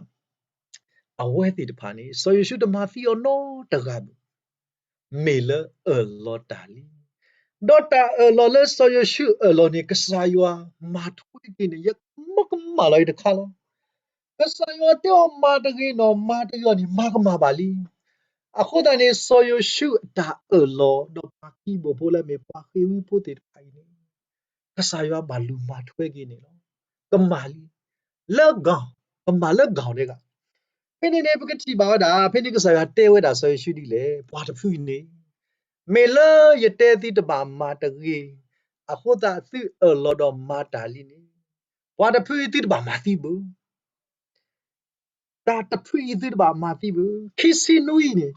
အဝဲသ့ၣ်တဖၣ်န့ၣ် စီၤယိၤၡူတမၤသံအီၤနီတဂၤဘၣ်, မ့ၢ်လၢအၢၣ်လီၤတၢ်လံ. ဒီးတၢ်အၢၣ်လီၤလၢစီၤယိၤၡူအၢၣ်လီၤန့ၣ် ကစၢ်ယွၤမၤထွဲက့ၤန့ၣ် ယမၤကမၣ်လီၤအံၤတခါလီၤ. ကစၢ်ယွၤတဲအီၤမၤတဂ့ၤနီၢ် မၤတဂ့ၤအီၤန့ၣ် မၤကမၣ်ဘၣ်လံ. အဃိသတးန့ၣ် စီၤယိၤၡူအတၢ်အၢၣ်လီၤဒီးပှၤကံးဘိၣ်ဖိလၢအမ့ၢ်ပှၤဃ့ၢ်ဝံဖိသ့ၣ်တဖၣ်အံၤန့ၣ် ကစၢ်ယွၤဘၣ်လူၤမၤထွဲက့ၤန့ၣ်လီၤ. ကမၣ်လံ, လၢ ကမၣ်လၢ ကီၢ် တဂၤ. ဖဲန့ၣ်န့ၣ် ပကထံၣ်ဘၣ်ဝဲဒၣ် ဖဲန့ၣ်ကစၢ်ယွၤတဲဝဲဒၣ်စီၤယိၤၡူဒ်လဲၣ်, ပှၤတဖုအံၤန့ၣ် မ့ၢ်လၢယတဲသုတဘၣ်မၤတဂ့ၤ, အဃိသတးသုအၢၣ်လီၤဒီးမၤတၢ်လံန့ၣ်, ပှၤတဖုအံၤသုတဘၣ်မၤသံဘၣ်. တၢ်တဖုအံၤသုတဘၣ်မၤသံဘၣ်. ခံဆံနွံန့ၣ်,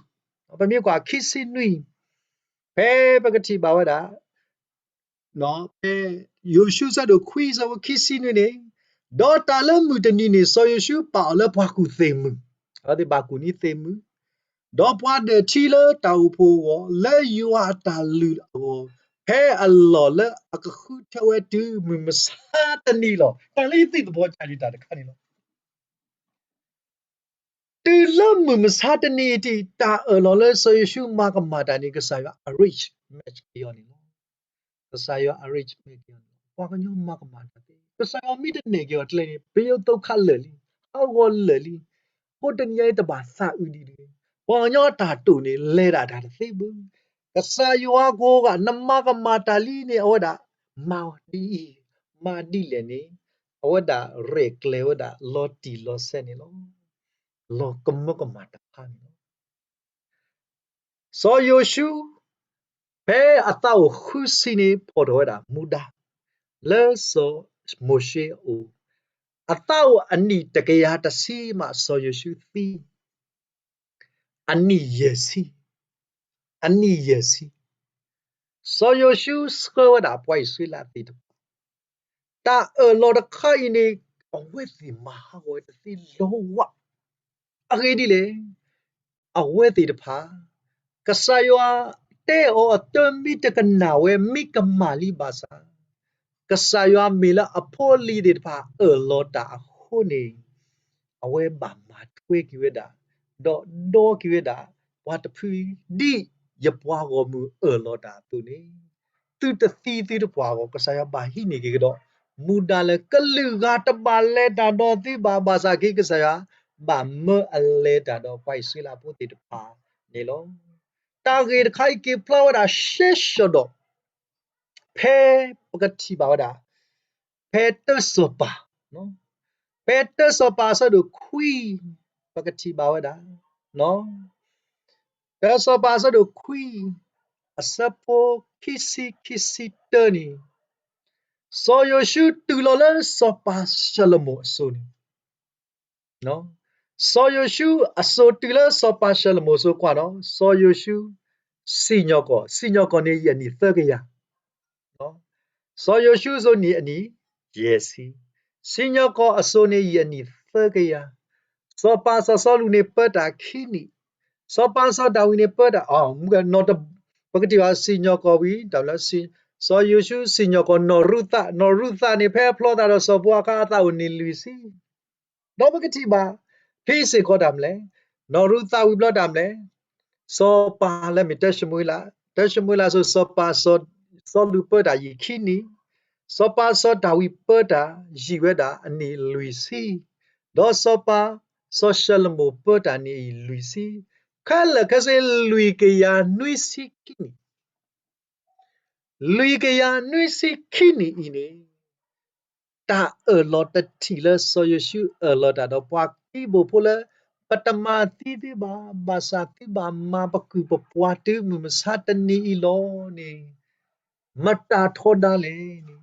ပမ့ၢ်ကွၢ်ခံဆံနွံ ဖဲပကထံၣ်ဘၣ်ဝဲဒၣ် ဖဲယိၤၡူ အဆၢဒိၣ်ခွံ အဆၢဖိခံဆံနွံန့ၣ်, ဒီးတၢ်လၢမုၢ်တနံၤန့ၣ် စီၤယိၤၡူပာ်အီၤလၢပှၤကူၣ်သ့ၣ်မုၣ်, အဝဲသ့ၣ်ဘၣ်ကူၣ်န့ၢ်သ့ၣ်မုၣ်, ဒီးပှၤဒၢးထံလၢတၢ်အိၣ်ဖှိၣ်အဂီၢ် လၢယွၤအတၢ်လုၢ်အဂီၢ်, ဖဲအလီၢ်လၢအကဃုထၢဝဲတုၤမုၢ်မဆါတနံၤလီၤ. တၢ်လၢယသ့ၣ်သဘီကလံတၢ်တခါန့ၣ်လီၤ. တုၤလၢမုၢ်မဆါတနံၤအံၤ တၢ်အၢၣ်လီၤလၢစီၤယိၤၡူမၤကမၣ်တၢ်န့ၣ် ကစၢ်ယွၤအ reach မ့ၢ်က့ၤအီၤန့ၣ်လီၤ. ကစၢ်ယွၤအ reach မ့ၢ်က့ၤအီၤန့ၣ်လီၤ. ပှၤကညီမၤကမၣ်တၢ်သ့, ကစၢ်ယွၤမ့ၢ်တနဲၣ်က့ၤအီၤတလဲန့ၣ် ပယီၤသုးခးလၢာ်လံ, ဟးဂီၤလၢာ်လံ, ဖိတနံၤအံၤတဘၣ်သးအုးဒံးတဂ့ၤ. ပှၤကညီအတၢ်တိာ်န့ၣ် လဲၤဒၣ်တၢ်တသ့ဘၣ်. ကစၢ်ယွၤကိးဂၤ နမၤကမၣ်တၢ်လံန့ၣ် အဝဲဒၣ် မၤဒ်အံၤ, မၤဒ်လဲၣ်န့ၣ် အဝဲဒၣ်ရဲၣ်ကျဲၤဝဲဒၣ်လီၤတံၢ်လီၤဆဲးန့ၣ်လီၤ. လီၤကမၢကမၣ်တဖၣ်န့ၣ်လီၤ. စီၤယိၤၡူ ဖဲအသးအိၣ်ဃုဆံန့ၣ် ဖီၣ်ထီၣ်ဝဲဒၣ်မူဒါ လၢစီၤမိၤၡ့အအိၣ်, အသးအိၣ်အနံၣ်တကယၤတဆံမး စီၤယိၤၡူသံ, အနံၣ်ယဲၢ်ဆံ, အနံၣ်ယဲၢ်ဆံ, စီၤယိၤၡူဆှၢဝဲဒၣ်ပှၤအံၣ်စရ့လးသ့ၣ်တဖၣ် တၢ်အၢၣ်လီၤတခါအံၤန့ၣ် အဝဲသ့ၣ်မၤဟးဂီၤဝဲတသ့လၢၤဘၣ်. အဂ့ၢ်ဒ်လဲၣ်, အဝဲသ့ၣ်တဖၣ် ကစၢ်ယွၤတဲအီၤအတၢ်မ့ၢ်တကနၣ်ဝဲ မ့ၢ်ကမၣ်လံဘၣ်ဆၣ်, ကစၢ်ယွၤမ့ၢ်လၢအဖိအလံၤသ့ၣ်တဖၣ်အၢၣ်လီၤတၢ်အဃိန့ၣ်, အဝဲဘၣ်မၤထွဲက့ၤဝဲဒၣ်, ဒီးဒီက့ၤဝဲဒၣ် ပှၤတဖု ဒ်ယပှၤဂီၢ်မုၢ်အၢၣ်လီၤတၢ်အသိးန့ၣ်, သုတသံသုတပှၢ်အဂီၢ် ကစၢ်ယွၤဘၣ်ဟံးန့ၢ်က့ၤကဒီး မူဒါလၢ ကလုာ်ဂၤတဘၣ်လဲၤတၢ်ဒီးသုဘၣ်, ဘၣ်ဆၣ်က့ၤကစၢ်ယွၤ ဘၣ်မၢအလဲၤတၢ်ဒီးပှၤအံၣ်စရ့လးဖိသ့ၣ်တဖၣ်န့ၣ်လီၤ. တၢ်ဂ့ၢ်တခါအံၤက့ၤဖျါဝဲဒၣ်ရှဲရှၢၣ်ဒီး ဖဲပကထံၣ်ဘၣ်ဝဲဒၣ် ဖဲတၢစီၤပၤ, ဖဲတၢစီၤပၤအဆၢဒိၣ်ခွံ ပကထံၣ်ဘၣ်ဝဲဒၣ် တၢစီၤပၤအဆၢဒိၣ်ခွံ အဆၢဖိခံဆံ ခံဆံတၢန့ၣ်, စီၤယိၤၡူတုၤလီၤလၢစီၤပၤၡလိၤမိၣ်အစိၤန့ၣ် စီၤယိၤၡူအစိၤတုၤလၢစီၤပၤၡလိၤမိၣ်အစိၤကွၢ်ဒီး စီၤယိၤၡူ စံၣ်ညီၣ်ကွီၢ်, စံၣ်ညီၣ်ကွီၢ်န့ၣ်ယံာ်အနံၣ်သၢကယၤ, စီၤယိၤၡူအစိၤန့ၣ်အနံၣ်ယဲၢ်ဆံ, စံၣ်ညီၣ်ကွီၢ်အစိၤန့ၣ်ယံာ်အနံၣ်သၢကယၤ, စီၤပၤစီၤစီလူးန့ၣ်ပၢတၢ်ခံနံၣ်, စီၤပၤစီၤဒၤဝံးန့ၣ်ပၢတၢ် ပကထံၣ်ဘၣ်စံၣ်ညီၣ်ကွီၢ်ဝံၤ တၢ်လၢ စီၤယိၤၡူစံၣ်ညီၣ်ကွီၢ်နီၢ်ရူၤသး, နီၢ်ရူၤသးန့ၣ် ဖဲအဖျီသးဒီးစီၤပၤအခါ အသးအိၣ်နံၣ်လွံၢ်ဆံ, ဒီးပကထံၣ်ဘၣ် ဖဲစ့ၢ်ကီးတၢ်မနုၤလဲၣ်, နီၢ်ရူၤသးဝံၤဘျီတၢ်မနုၤလဲၣ်, စီၤပၤလၢမ့ၢ်တၢၡမူၤအ့လး, တၢၡမူၤအ့လးအစိၤ စီၤပၤစီၤစီလူးပၢတၢ်ယံာ်ခံနံၣ်, စီၤပၤစီၤဒၤဝံးပၢတၢ်ယံာ်ဝဲဒၣ်အနံၣ်လွံၢ်ဆံ, ဒီးစီၤပၤစီၤၡလိၤမိၣ်ပၢတၢ်န့ၣ်အံၤလွံၢ်ဆံ, ခဲလၢာ်ခဲဆ့လွံၢ်ကယၤနွံဆံခံနံၣ် လွံၢ်ကယၤနွံဆံခံနံၣ်အံၤန့ၣ်, တၢ်အၢၣ်လီၤတထံၣ်လၢစီၤယိၤၡူအၢၣ်လီၤတၢ်ဒီးပှၤခံဘိၣ်ဖိလၢ ပတမၤသံသုဘၣ်, ဘၣ်ဆၣ်သုဘၣ်မၤပကုၢ်ပပှၤတုၤမုၢ်မဆါတနံၤအံၤလီၤန့ၣ်, မတၤထီဒါလဲၣ်န့ၣ်,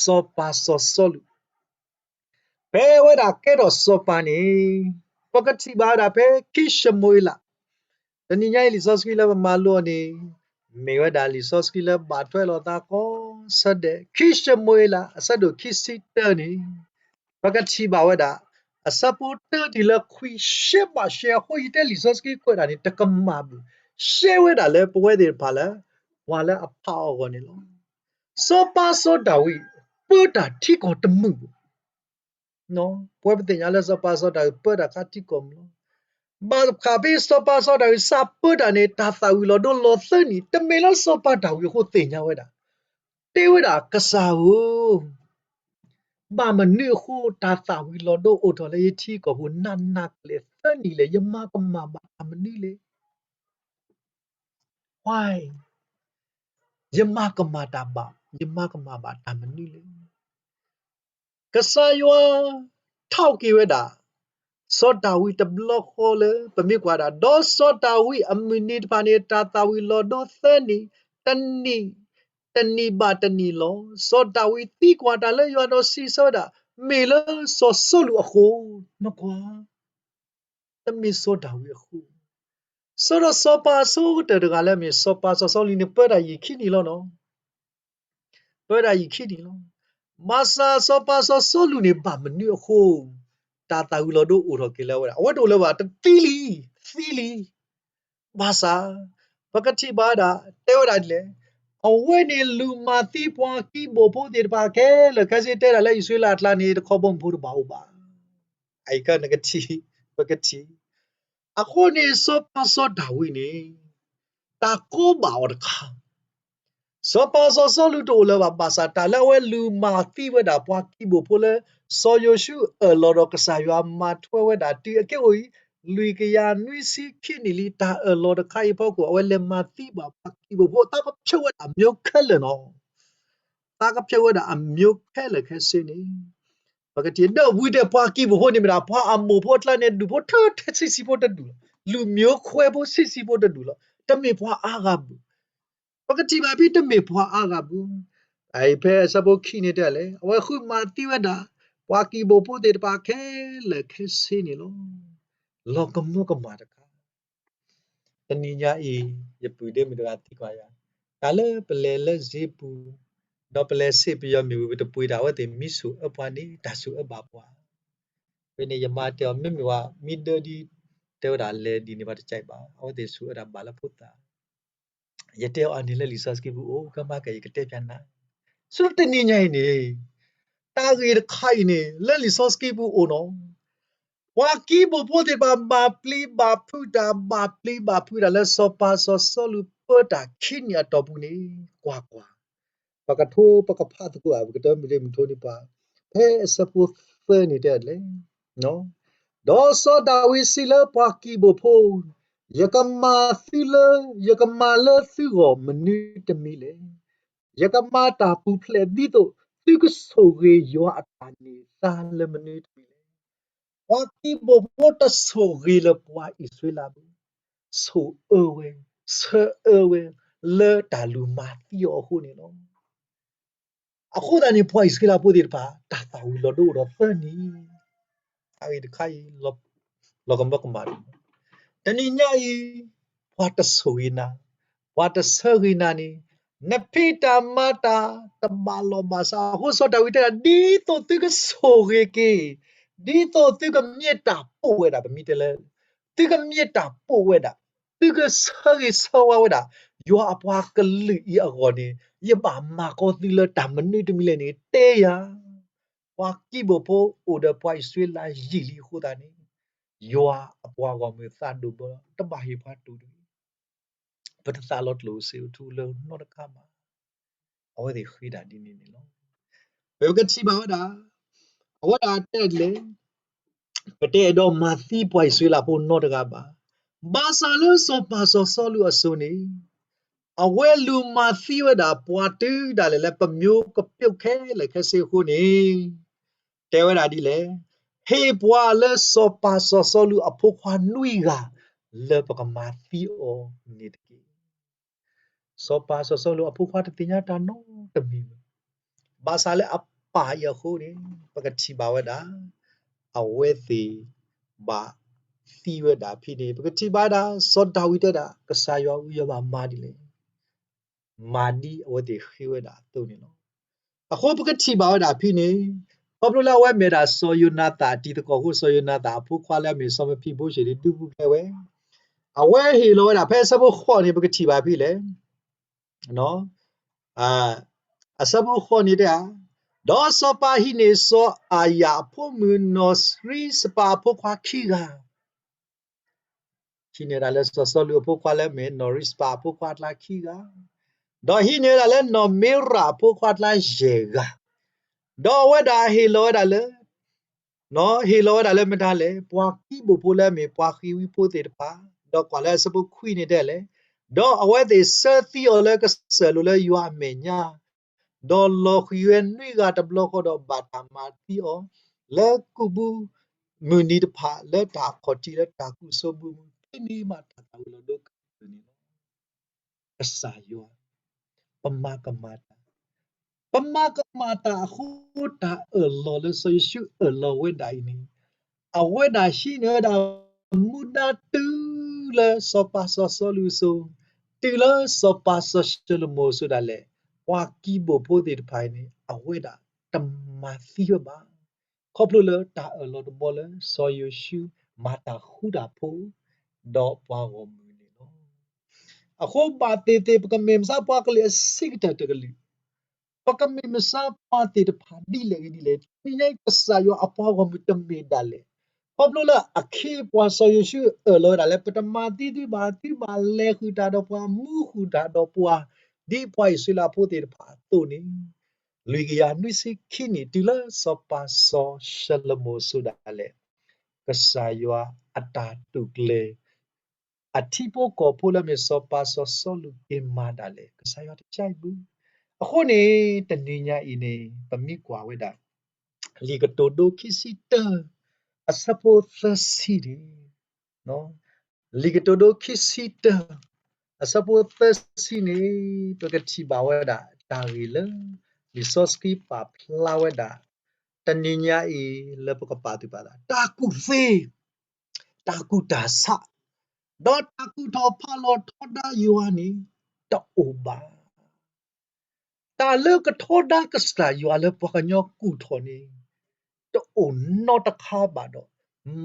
စီၤပၤစီၤစီလူး ဖဲအဝဲဒၣ်ကဲထီၣ်စီၤပၤန့ၣ်, ပကထံၣ်ဘၣ်ဝဲဒၣ်ဖဲခံၡမူၤအ့လး, တနံၤညါအံၤလံာ်စီဆှံလၢပမၤလိအီၤန့ၣ်, မ့ၢ်ဝဲဒၣ်လံာ်စီဆှံလၢဘၣ်ထွဲလိာ်သးကိးဆၢဒဲး, ခံၡမူၤအ့လး အဆၢဒိၣ်ခံဆံတၢန့ၣ်, ပကထံၣ်ဘၣ်ဝဲဒၣ် အဆၢဖိတၢတုၤလၢခွံရှဲဘၣ်ရှဲအဃိ ယတဲလံာ်စီဆှံကွဲးဒၣ်န့ၣ် တကမၣ်ဘၣ်, ရှဲဝဲဒၣ်လၢပဝဲသ့ၣ်တဖၣ်လၢ ပှၤလၢအဖးအီၤအဂီၢ်န့ၣ်လီၤ. စီၤပၤစီၤဒၤဝံး ပၢတၢ်ထံကီၢ်တမုာ်ဘၣ် ပဝဲပသ့ၣ်ညါလၢစီၤပၤစီၤဒၤဝံးပၢတၢ်ခါထံကီၢ်မုာ်လီၤ. ဘၣ်ဃးဖဲစီၤပၤစီၤဒၤဝံးစးပၢတၢ်န့ၣ် တၢ်သၣ်ဝံၤလီၤဒိလီၤသၢနံၣ်, တမ့ၢ်လၢစီၤပၤဒၤဝံးအဃိသ့ၣ်ညါဝဲဒၣ်, တဲဝဲဒၣ်ကစၢ်ဧၢ, ဘၣ်မနုၤအဃိတၢ်သၣ်ဝံၤလီၤဒိအိၣ်ထီၣ်လၢယထံကီၢ်ပူၤ နးနးကလဲာ်သၢနံၣ်လဲၣ်, ယမၤကမၣ်ဘၣ်တၢ်မနုၤလဲၣ် ဝါ, ယမၤကမၣ်တၢ်ဘၣ်, ယမၤကမၣ်ဘၣ်တၢ်မနုၤလဲၣ်. ကစၢ်ယွၤ ထီၣ်က့ၤဝဲဒၣ် စီၤဒၤဝံးတဘျီဃီလၢ ပမ့ၢ်ကွၢ်ဒၣ် ဒီးစီၤဒၤဝံးအမုၢ်နံၤတဖၣ်န့ၣ် တၢ်သၣ်ဝံၤလီၤဒိသၢနံၣ်, တနံၣ်, တနံၣ်ဘၣ်တနံၣ်လီၤ. စီၤဒၤဝံးသံကွၢ်တၢ်လၢယွၤဒီးစံးဆၢဝဲဒၣ်, မ့ၢ်လၢစီၤစီလူးအဃိ, နကွၢ် တမ့ၢ်စီၤဒၤဝံးအဃိ, ဆၢဒီးစီၤပၤအဆိကတၢၢ်တဂၤလၢအမ့ၢ်စီၤပၤစီၤစီလူးန့ၣ် ပၢတၢ်ယံာ်ခံနံၣ်လီၤနီၤ. ပၢတၢ်ယံာ်ခံနံၣ်လီၤ. ဘၣ်ဆၣ်စီၤပၤစီၤစီလူးန့ၣ် ဘၣ်မနုၤအဃိ တၢ်သၣ်ဝံၤလီၤဒိအိၣ်ထီၣ်က့ၤလၢအဝဲဒၣ်, အဝဲတအိၣ်လၢၤဘၣ်, တသံလံ, သံလံ. ဘၣ်ဆၣ် ပကထံၣ်ဘၣ်ဝဲဒၣ်, တဲဝဲဒၣ်ဒ်လဲၣ်, အဝဲန့ၣ်လူၤမၤသံပှၤကံးဘိၣ်ဖိသ့ၣ်တဖၣ်ခဲလၢာ်ခဲဆ့, တဲဒၣ်လၢအံၣ်စရ့လးအကျါန့ၣ် တခီဘီမုၢ်ဖိတဘၣ်အိၣ်ဘၣ်. အံၤကနကထံၣ်, ပကထံၣ် အဃိန့ၣ် စီၤပၤစီၤဒၤဝံးန့ၣ် တၢ်ကိးဘၣ်အီၤတခါ, စီၤပၤစီၤစီလူးတအိၣ်လၢၤဘၣ်, ဘၣ်ဆၣ်တၢ်လၢအဝဲလူၤမၤသံဝဲဒၣ်ပှၤကံးဘိၣ်ဖိလၢ စီၤယိၤၡူအၢၣ်လီၤဒီးကစၢ်ယွၤမၤထွဲဝဲဒၣ်တုၤအက့ၢ်အိၣ်အံၤ လွံၢ်ကယၤနွံဆံခံနံၣ်လံ, တၢ်အၢၣ်လီၤတခါအံၤအဖီခိၣ် အဝဲလဲၤမၤသံဘၣ်ပှၤကံးဘိၣ်ဖိ သးကဖျၢၣ်ဝဲဒၣ်အမျိုးခဲလၢာ်နီၤ. သးကဖျၢၣ်ဝဲဒၣ်အမျိုးခဲလၢာ်ခဲဆ့န့ၣ် ပကထံၣ်ဒီးဝံၤဒီးပှၤကံးဘိၣ်ဖိန့ၣ်မ့ၢ်ဒၣ် ပှၤအမိၢ်ဖိအကျါန့ၣ် ဒူၣ်ဖိထၢထဲဆံးဆံးဖိတဒူၣ်လီၤ. လူၤမျိုးခွဲဖိဆံးဆံးဖိတဒူၣ်လီၤ. တမ့ၢ်ပှၤအါဂၤဘၣ်. ပကထံၣ်ဘၣ်ဖဲတမ့ၢ်ပှၤအါဂၤဘၣ်. အံၤဖဲအဆၢဖိခံန့ၣ်တဲလဲၣ်, အဝဲဃုမၤသံဝဲဒၣ် ပှၤကံးဘိၣ်ဖိသ့ၣ်တဖၣ်ခဲလၢာ်ခဲဆ့န့ၣ်လီၤ. လီၤကမၢကမၣ်တခါ တနံၤညါအံၤ ယပုၢ်ဒ့မုၣ်တဂၤသံကွၢ်ယၤ, တၢ်လၢပလဲၤလၢစ့ပူၤ, ဒီးပလဲၤဆ့ပယီၤမ့ၣ်အူပူၤ တပှ့ၤတၢ်အဝဲသ့ၣ်မ့ၢ်ဆိၣ်အၢပှၤန့ၣ် တၢ်ဆိၣ်အၢဘၣ်ပှၤ. ဖဲန့ၣ်ယမါတဲအီၤ မ့မ့ၢ်ဝဲမ့ၢ်ဒၢဒ် တဲဝဲဒၣ်လဲၤဒ်န့ၣ် ပှၤတကဲဘၣ်, အဝဲသ့ၣ်ဆိၣ်အၢဒၣ်ဘၣ်လၢဖိသၣ်. ယတဲအီၤအန့ၣ်လၢလံာ်စီဆှံပူၤအိၣ်, ကမၤကယကတဲပျးနၤ. ဆူတနံၤညါအံၤန့ၣ် တၢ်ဂ့ၢ်တခါအံၤန့ၣ်လၢလံာ်စီဆှံပူၤအိၣ်နီၤ. ပှၤကံးဘိၣ်ဖိသ့ၣ်တဖၣ် ဘၣ်ပျံၤဘၣ်ဖုးတၢ်, ဘၣ်ပျံၤဘၣ်ဖုးတၢ်လၢစီၤပၤစီၤစီလူးပၢတၢ်ခံနံၣ်အတီၢ်ပူၤန့ၣ် ကွၢ်ကွၢ်, ပကထိပကဖးသကိးဧါ, ပကတၢၢ်မုၢ်ဒ့မုၢ်ထိန့ၢ်ပှၤ, ဖဲအဆၢဖိသၢန့ၣ်တဲလဲၣ်, ဒီးစီၤဒၤဝံးစံးလၢပှၤကံးဘိၣ်ဖိ, ယကမၤသုလၢ, ယကမၤလၢသုဂီၢ်မနုၤတမံၤလဲၣ်. ယကမၤတၢ်ပူၤဖျဲးဒ်သိး သုကဆိၣ်ဂ့ၤယွၤအတၢ်န့ၢ်သါလၢမနုၤတမံၤလဲၣ်. ပှၤကံးဘိၣ်ဖိတဆိၣ်ဂ့ၤလၢပှၤအံၣ်စရ့လးဘၣ်, ဆိၣ်အၢဝဲ, ဆၢအၢဝဲ လၢတၢ်လူၤမၤသံအီၤအဃိန့ၣ်လီၤ. အဃိသတးန့ၣ် ပှၤအံၣ်စရ့လးဖိသ့ၣ်တဖၣ် တၢ်သၣ်ဝံၤလီၤဒိအိၣ်ဒီးသၢနံၣ်, တၢ်ဂ့ၢ်တခါအံၤ လီၤကမၢကမၣ်တၢ်, တနံၤညါအံၤ ပှၤတဆိၣ်ဂ့ၤနၤ, ပှၤတဆၢဂ့ၤနၤန့ၣ် နဖံးတၢ်မၤတၢ်တဘၣ်လီၢ်ဘၣ်စး, အဃိစီၤဒၤဝံးတဲဒၣ် ဒ်သိးသုကဆိၣ်ဂ့ၤက့ၤ, ဒ်သိးသုကမ့ၢ်တၢ်ပိာ်ဝဲဒၣ်, ပမ့ၢ်တဲလၢ သုကမ့ၢ်တၢ်ပိာ်ဝဲဒၣ်, သုကဆၢဂ့ၤဆၢဝါဝဲဒၣ် ယွၤအပှၤကလုာ်အံၤအဂီၢ်န့ၣ် ယဘၣ်မၤကီသုလၢတၢ်မနုၤတမံၤလဲၣ်န့ၣ် တဲယၤ. ပှၤကံးဘိၣ်ဖိအိၣ်ဒီးပှၤအံၣ်စရ့လးယံာ်လံအဃိသတးန့ၣ် ယွၤအပှၤဂီၢ်မုၢ်သးဒိၣ်ဘီ တဘၣ်ဟ့ၣ်ပှၤတူၢ်တဂ့ၤ, ပတသးလီၤကျိၣ်စ့အိၣ်ထူလၢနီတခါဘၣ်. အဝဲသ့ၣ်ဃ့တၢ်ဒ်န့ၣ်န့ၣ်လီၤ. ပကထံၣ်ဘၣ်ဝဲဒၣ် အဝဲဒၣ်တဲလဲၣ်, ပတအဲၣ်ဒိးမၤသံပှၤအံၣ်စရ့လးဖိနီတဂၤဘၣ်. ဘၣ်ဆၣ်လၢစီၤပၤစီၤစီလူးအစိၤန့ၣ် အဝဲလူၤမၤသံဝဲဒၣ်ပှၤတုၤဒၣ်လဲာ်လၢပမျိုးကပျိၣ်ခဲလၢာ်ခဲဆ့အဃိန့ၣ် တဲဝဲဒၣ်ဒ်လဲၣ်, ဟ့ၣ်ပှၤလၢစီၤပၤစီၤစီလူးအဖိခွါနွံဂၤ လၢပကမၤသံအီၤန့ၣ်တက့ၢ်. စီၤပၤစီၤစီလူးအဖိခွါတသ့ၣ်ညါတၢ်နီတမံၤဘၣ်. ဘၣ်ဆၣ်လၢအပၢ်အံၤအဃိန့ၣ် ပကထံၣ်ဘၣ်ဝဲဒၣ် အဝဲသ့ၣ်ဘၣ်သံဝဲဒၣ်ဖဲန့ၣ် ပကထံၣ်ဘၣ်ဝဲဒၣ် စီၤဒၤဝံးတဲဒၣ် ကစၢ်ယွၤဧၢ ယဘၣ်မၤဒ်လဲၣ်. မၤဒ်အဝဲသ့ၣ်ဃ့ဝဲဒၣ်အသိးန့ၣ်လီၤ. အဃိပကထံၣ်ဘၣ်ဝဲဒၣ်ဖဲန့ၣ် ခီဖျိလၢအဝဲမ့ၢ်ဒၣ်စီၤယိၤနၤသၣ်အတံၤသကိးအဃိ စီၤယိၤနၤသၣ်အဖိခွါလၢအမ့ၢ်စီၤမဖံဘိရှ့ၣ်န့ၣ် ဒုးပူၤဖျဲးဝဲ, အဝဲဟ့ၣ်လီၤဝဲဒၣ် ဖဲအဆၢဖိဃိးန့ၣ် ပကထံၣ်ဘၣ်ဖဲလဲၣ် အဆၢဖိဃိးန့ၣ်တဲဧါ, ဒီးစီၤပၤဟံးန့ၢ်စီၤအၤယၤအဖိမုၣ်နီၢ်ရံစပၤအဖိခွါခံဂၤ ဟံးန့ၢ်ဝဲဒၣ်လၢစီၤစီလူးအဖိခွါလၢအမ့ၢ်နီၢ်ရံစပၤအဖိခွါအကျါခံဂၤ, ဒီးဟံးန့ၢ်ဝဲဒၣ်လၢနီၢ်မ့ရၣ်အဖိခွါအကျါယဲၢ်ဂၤ, ဒီးအဝဲဒၣ်ဟ့ၣ်လီၤဝဲဒၣ်လၢ ဟ့ၣ်လီၤဝဲဒၣ်လၢမတၤလဲၣ်, ပှၤကံးဘိၣ်ဖိလၢအမ့ၢ်ပှၤဃ့ဝံဖိသ့ၣ်တဖၣ်, ဒီးကွၢ်လၢအဆၢဖိခွံန့ၣ်တဲလဲၣ်, ဒီးအဝဲသ့ၣ်ဆၢသံအီၤလၢကစၢၢ်လိၤလၢယွၤအမဲာ်ညါ ဒီးလီၤဃံၤဝဲနွံဂၤတဘျီဃီဒီးဘၣ်တၢ်မၤသံအီၤ လၢကူးဘုမုၢ်နံၤတဖၣ် လၢတၢ်အခီၣ်ထံးလၢတၢ်ကူးစိဘုမုၢ် ဖဲန့ၣ်မးတၢ်သၣ်ဝံၤလီၤဒိကတၢၢ်န့ၣ်လီၤ. ကစၢ်ယွၤ ပမၤကမၣ်တၢ်, ပမၤကမၣ်တၢ်အဃိ တၢ်အၢၣ်လီၤလၢစီၤယိၤၡူအၢၣ်လီၤဝဲဒၣ်အံၤန့ၣ် အဝဲဒၣ်ဟံးန့ၢ်ဝဲဒၣ်မူဒါတုၤ တုၤလၢစီၤပၤစီၤစီလူးအစိၤ, တုၤလၢစီၤပၤစီၤၡလိၤမိၤအစိၤဒၣ်လဲာ်, ပှၤကံးဘိၣ်ဖိသ့ၣ်တဖၣ်အံၤန့ၣ် အဝဲဒၣ်တမၤသံဝဲဘၣ်. ခီဖျိလၢတၢ်အၢၣ်လီၤတဘီလၢစီၤယိၤၡူမၤတၢ်ဃူတၢ်ဖိး ဒီးပှၤဂီၢ်မုၢ်န့ၣ်လီၤ. အဃိဘၣ်သ့ၣ်သ့ၣ် ပကမ့ၢ်မဆါပှၤကလုာ်အဆံးကတၢၢ်တကလုာ်, ပကမ့ၢ်မဆါပှၤသ့ၣ်တဖၣ်ဒ်လဲၣ်ဂ့ၤဒ်လဲၣ်, တနံၤညါအံၤကစၢ်ယွၤအပှၤဂီၢ်မုၢ်တမ့ၢ်ဒၣ်လဲာ်. ခီဖျိလၢအခ့အပှၤစီၤယိၤၡူအၢၣ်လီၤဝဲဒၣ်လၢ ပတမၤသံသုဘၣ်, သုဘၣ်လဲၤဃုာ်တၢ်ဒီးပှၤ, မူဃုာ်တၢ်ဒီးပှၤ, ဒ်ပှၤအံၣ်စရ့လးဖိသ့ၣ်တဖၣ်အသိးန့ၣ်, လွံၢ်ကယၤနွံဆံခံနံၣ် တုၤလၢစီၤပၤစီၤၡလိၤမိၤအစိၤဒၣ်လဲာ်, ကစၢ်ယွၤအတၢ်တိာ်ကျဲၤ အထံဖိကီၢ်ဖိလၢမ့ၢ်စီၤပၤစီၤစီလူးက့ၤမၤဒၣ်လဲာ် ကစၢ်ယွၤတကါအံၤဘၣ်. အဃိန့ၣ် တနံၤညါအံၤန့ၣ် ပမ့ၢ်ကွၢ်ဝဲဒၣ် လံာ်ကတိၤဒိခံဆံတၢ အဆၢဖိသၢဆံန့ၣ်, လံာ်ကတိၤဒိခံဆံတၢ အဆၢဖိသၢဆံန့ၣ် ပကထံၣ်ဘၣ်ဝဲဒၣ်တၢ်ဂ့ၢ်လၢ လံာ်စီဆှံပာ်ဖျါဝဲဒၣ် တနံၤညါအံၤလၢပကပာ်သူၣ်ပာ်သး တၢ်ကူၣ်သ့, တၢ်ကူၣ်တၢ်ဆး, ဒီးတၢ်ကူၣ်ထီၣ်ဖးလီၤထီဒါယွၤန့ၣ် တအိၣ်ဘၣ်. တၢ်လၢကထီဒါကစၢ်ယွၤလၢပှၤကညီကူၣ်ထီၣ်န့ၣ် တအိၣ်နီတခါဘၣ်ဒီး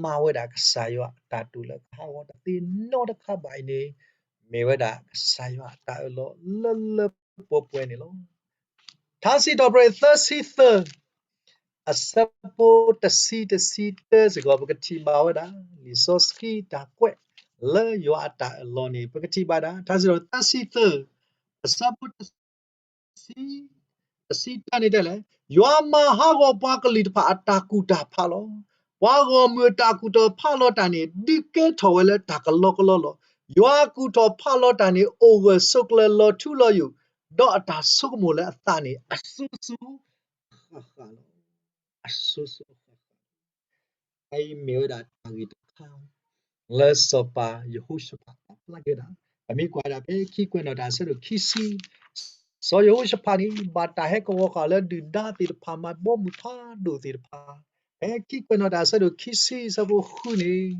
မၤဝဲဒၣ်ကစၢ်ယွၤအတၢ်တိာ်လၢကဟးဂီၤတသ့နီတခါဘၣ်အံၤန့ၣ် မ့ၢ်ဝဲဒၣ်ကစၢ်ယွၤအတၢ်အၢၣ်လီၤလၢလၢပှဲၤပှဲၤန့ၣ်လီၤ. ထါစံးထီၣ်ပတြၢၤသၢဆံသၢ အဆၢဖိတဆံ တဆံတၢစ့ၢ်ကီး ပကထံၣ်ဘၣ်ဝဲဒၣ် လံာ်စီဆှံတၢ်ကွဲးလၢယွၤအတၢ်အၢၣ်လီၤန့ၣ် ပကထံၣ်ဘၣ်ဒၣ် ထါစံးထီၣ်သၢဆံသၢ အဆၢဖိတဆံ တဆံတၢန့ၣ်တဲလဲၣ်, ယွၤမၤဟးဂီၤပှၤကလုာ်တဖၣ်အတၢ်ကူၣ်တၢ်ဖးလီၤ. ပှၤဂီၢ်မုၢ်အတၢ်ကူၣ်တၢ်ဖးလီၤတၢ်န့ၣ် ဒုးကဲထီၣ်ဝဲလၢတၢ်ကလီကလီလီၤ. ယွၤကူၣ်ထီၣ်ဖးလီၤတၢ်န့ၣ် အိၣ်ဂၢၢ်ဆိးကျၢၤလီၤထူလီၤယိာ်, ဒီးအတၢ်ဆိကမိၣ်လၢအသးန့ၣ် အစိၤစိၤ ဃၣ်ဃၣ်လီၤ. အစိၤစိၤဃၣ်ဃၣ်လီၤ. အအံၤမ့ၢ်ဝဲဒၣ်တၢ်ဂ့ၢ်တခါ လၢစီၤပၤယဟိၤၡဖးပာ်ဖျါက့ၤဝဲဒၣ်, ပမ့ၢ်ကွၢ်ဝဲဒၣ်ဖဲခံကွဲးနီၣ်တၢ်အဆၢဒိၣ်ခံဆံ, စီၤယဟိၤၡဖးန့ၣ် ဘၣ်တၢ်ဟဲကဝီၤဃာ်လၢဒုၣ်ဒါသ့ၣ်တဖၣ် မၤဘီမုၢ်ဖးဒိၣ်သ့ၣ်တဖၣ်, ဖဲခံကွဲးနီၣ်တၢ်အဆၢဒိၣ်ခံဆံအဆၢဖိဃုန့ၣ်,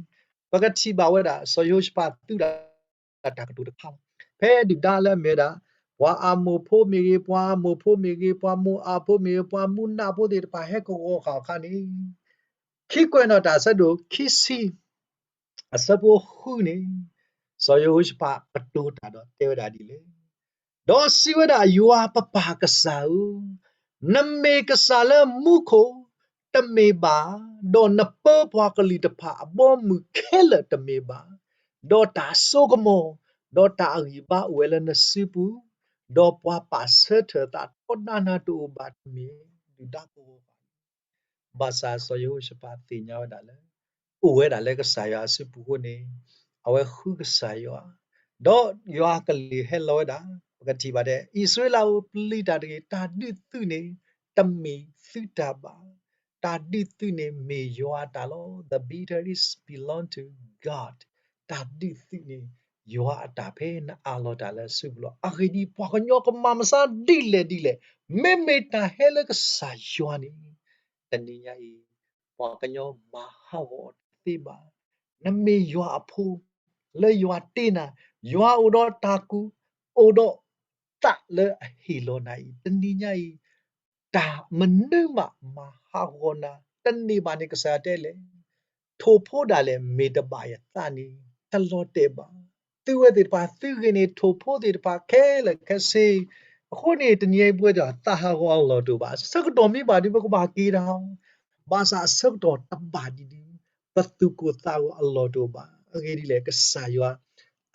ပကထံၣ်ဘၣ်ဝဲဒၣ် စီၤယဟိၤၡဖးသူဒၣ် တၢ်ကတိၤတခါလီၤ. ဖဲဒုၣ်ဒါလၢအမ့ၢ်ဝဲဒၣ် ပှၤအၤမိၣ်ဖိမ့ၢ်ဂ့ၤ, ပှၤအၤမိၣ်ဖိမ့ၢ်ဂ့ၤ, ပှၤမိၤအၤဖိမ့ၢ်ဂ့ၤ, ပှၤမူနးဖိသ့ၣ်တဖၣ်ဟဲကဝီၤဃာ်အခါန့ၣ်, ခံကွဲးနီၣ်တၢ်အဆၢဒိၣ်ခံဆံ အဆၢဖိဃုန့ၣ်, စီၤယဟိၤၡဖးကတိၤတၢ်ဒီးတဲဝဲဒၣ်ဒ်လဲၣ်. ဒီးစံးဝဲဒၣ်, ယွၤပပၢ်ကစၢ်ဧၢ, နမ့ၢ်ကစၢ်လၢမူခိၣ်တမ့ၢ်ဘၣ်, ဒီးနပၢပှၤကလုာ်တဖၣ်အဘီအမုၢ်ခဲလၢာ်တမ့ၢ်ဘၣ်, ဒီးတၢ်စိကမီၤ, ဒီးတၢ်အဂံၢ်အဘါအိၣ်ဝဲလၢနစုပူၤ, ဒီးပှၤပာ်ဆၢထၢၣ်အသးထီဒါနၤတအိၣ်ဘၣ်တမ့ၢ်, ဒုၣ်ဒါကဝီၤဃာ် ဘၣ်ဆၣ်စီၤယဟိၤၡဖးသ့ၣ်ညါဝဲဒၣ်လၢ အိၣ်ဝဲဒၣ်လၢကစၢ်ယွၤအစုပူၤအဃိန့ၣ်, အဝဲဃုကစၢ်ယွၤ, ဒီးယွၤကလုၢ်ဟဲလီၤဝဲဒၣ်, ပကထံၣ်ဘၣ်ဒ် အံၣ်စရ့လးဧၢ, ပျံၤတၢ်တဂ့ၤ, တၢ်ဒုးသုးန့ၣ် တမ့ၢ်သုတၢ်ဘၣ်, တၢ်ဒုးသုးန့ၣ်မ့ၢ်ယွၤအတၢ်လီၤ. The victory is belong to God. တၢ်ဒုးသုးန့ၣ် ယွၤအတၢ်ဖဲနအးလီၤတၢ်လၢအစုပူၤလီၤ. အဂ့ၢ်ဒ်အံၤ, ပှၤကညီကမၤမဆါဒ်လဲၣ်ဒ်လဲၣ်, မ့မ့ၢ်တၢ်ဟဲလၢကစၢ်ယွၤန့ၣ်, တနံၤညါအံၤ ပှၤကညီမၤဟးဂီၤအီၤတသ့ဘၣ်. နမ့ၢ်ယွၤအဖိ, လၢယွၤတ့နၤ, ယွၤအိၣ်ဒီးတၢ်ကူၣ်, အိၣ်ဒီးသးလၢအဟ့ၣ်လီၤနၤအံၤ, တနံၤညါအံၤ တၢ်မနုၤမးမၤဟးဂီၤနၤတန့ၢ်ဘၣ်န့ၣ် ကစၢ်ယွၤတဲလဲၣ်. ထိၣ်ဖိဒၣ်လဲာ်မ့ၢ်တဘၣ်ယသးန့ၣ် တလီၤတဲာ်ဘၣ်. သုဝဲသ့ၣ်တဖၣ် သုဂ့ၤန့ၢ်ထိၣ်ဖိသ့ၣ်တဖၣ်ခဲလၢာ်ခဲဆ့. အဃိန့ၣ် တနံၤအံၤပဝဲသ့ၣ်တဖၣ်သးဟးဂီၤအလီၢ်တအိၣ်ဘၣ်. အဆၢကတီၢ်မ့ၢ်ဘၣ်ဒီး ပကဘၣ်က့ၤဒၣ်, ဘၣ်ဆၣ်အဆၢကတီၢ်တဘၣ်ဒံးဒံး ပသူၣ်ကိၢ်သးဂီၤအလီၢ်တအိၣ်ဘၣ်. အဂ့ၢ်ဒ်လဲၣ်, ကစၢ်ယွၤ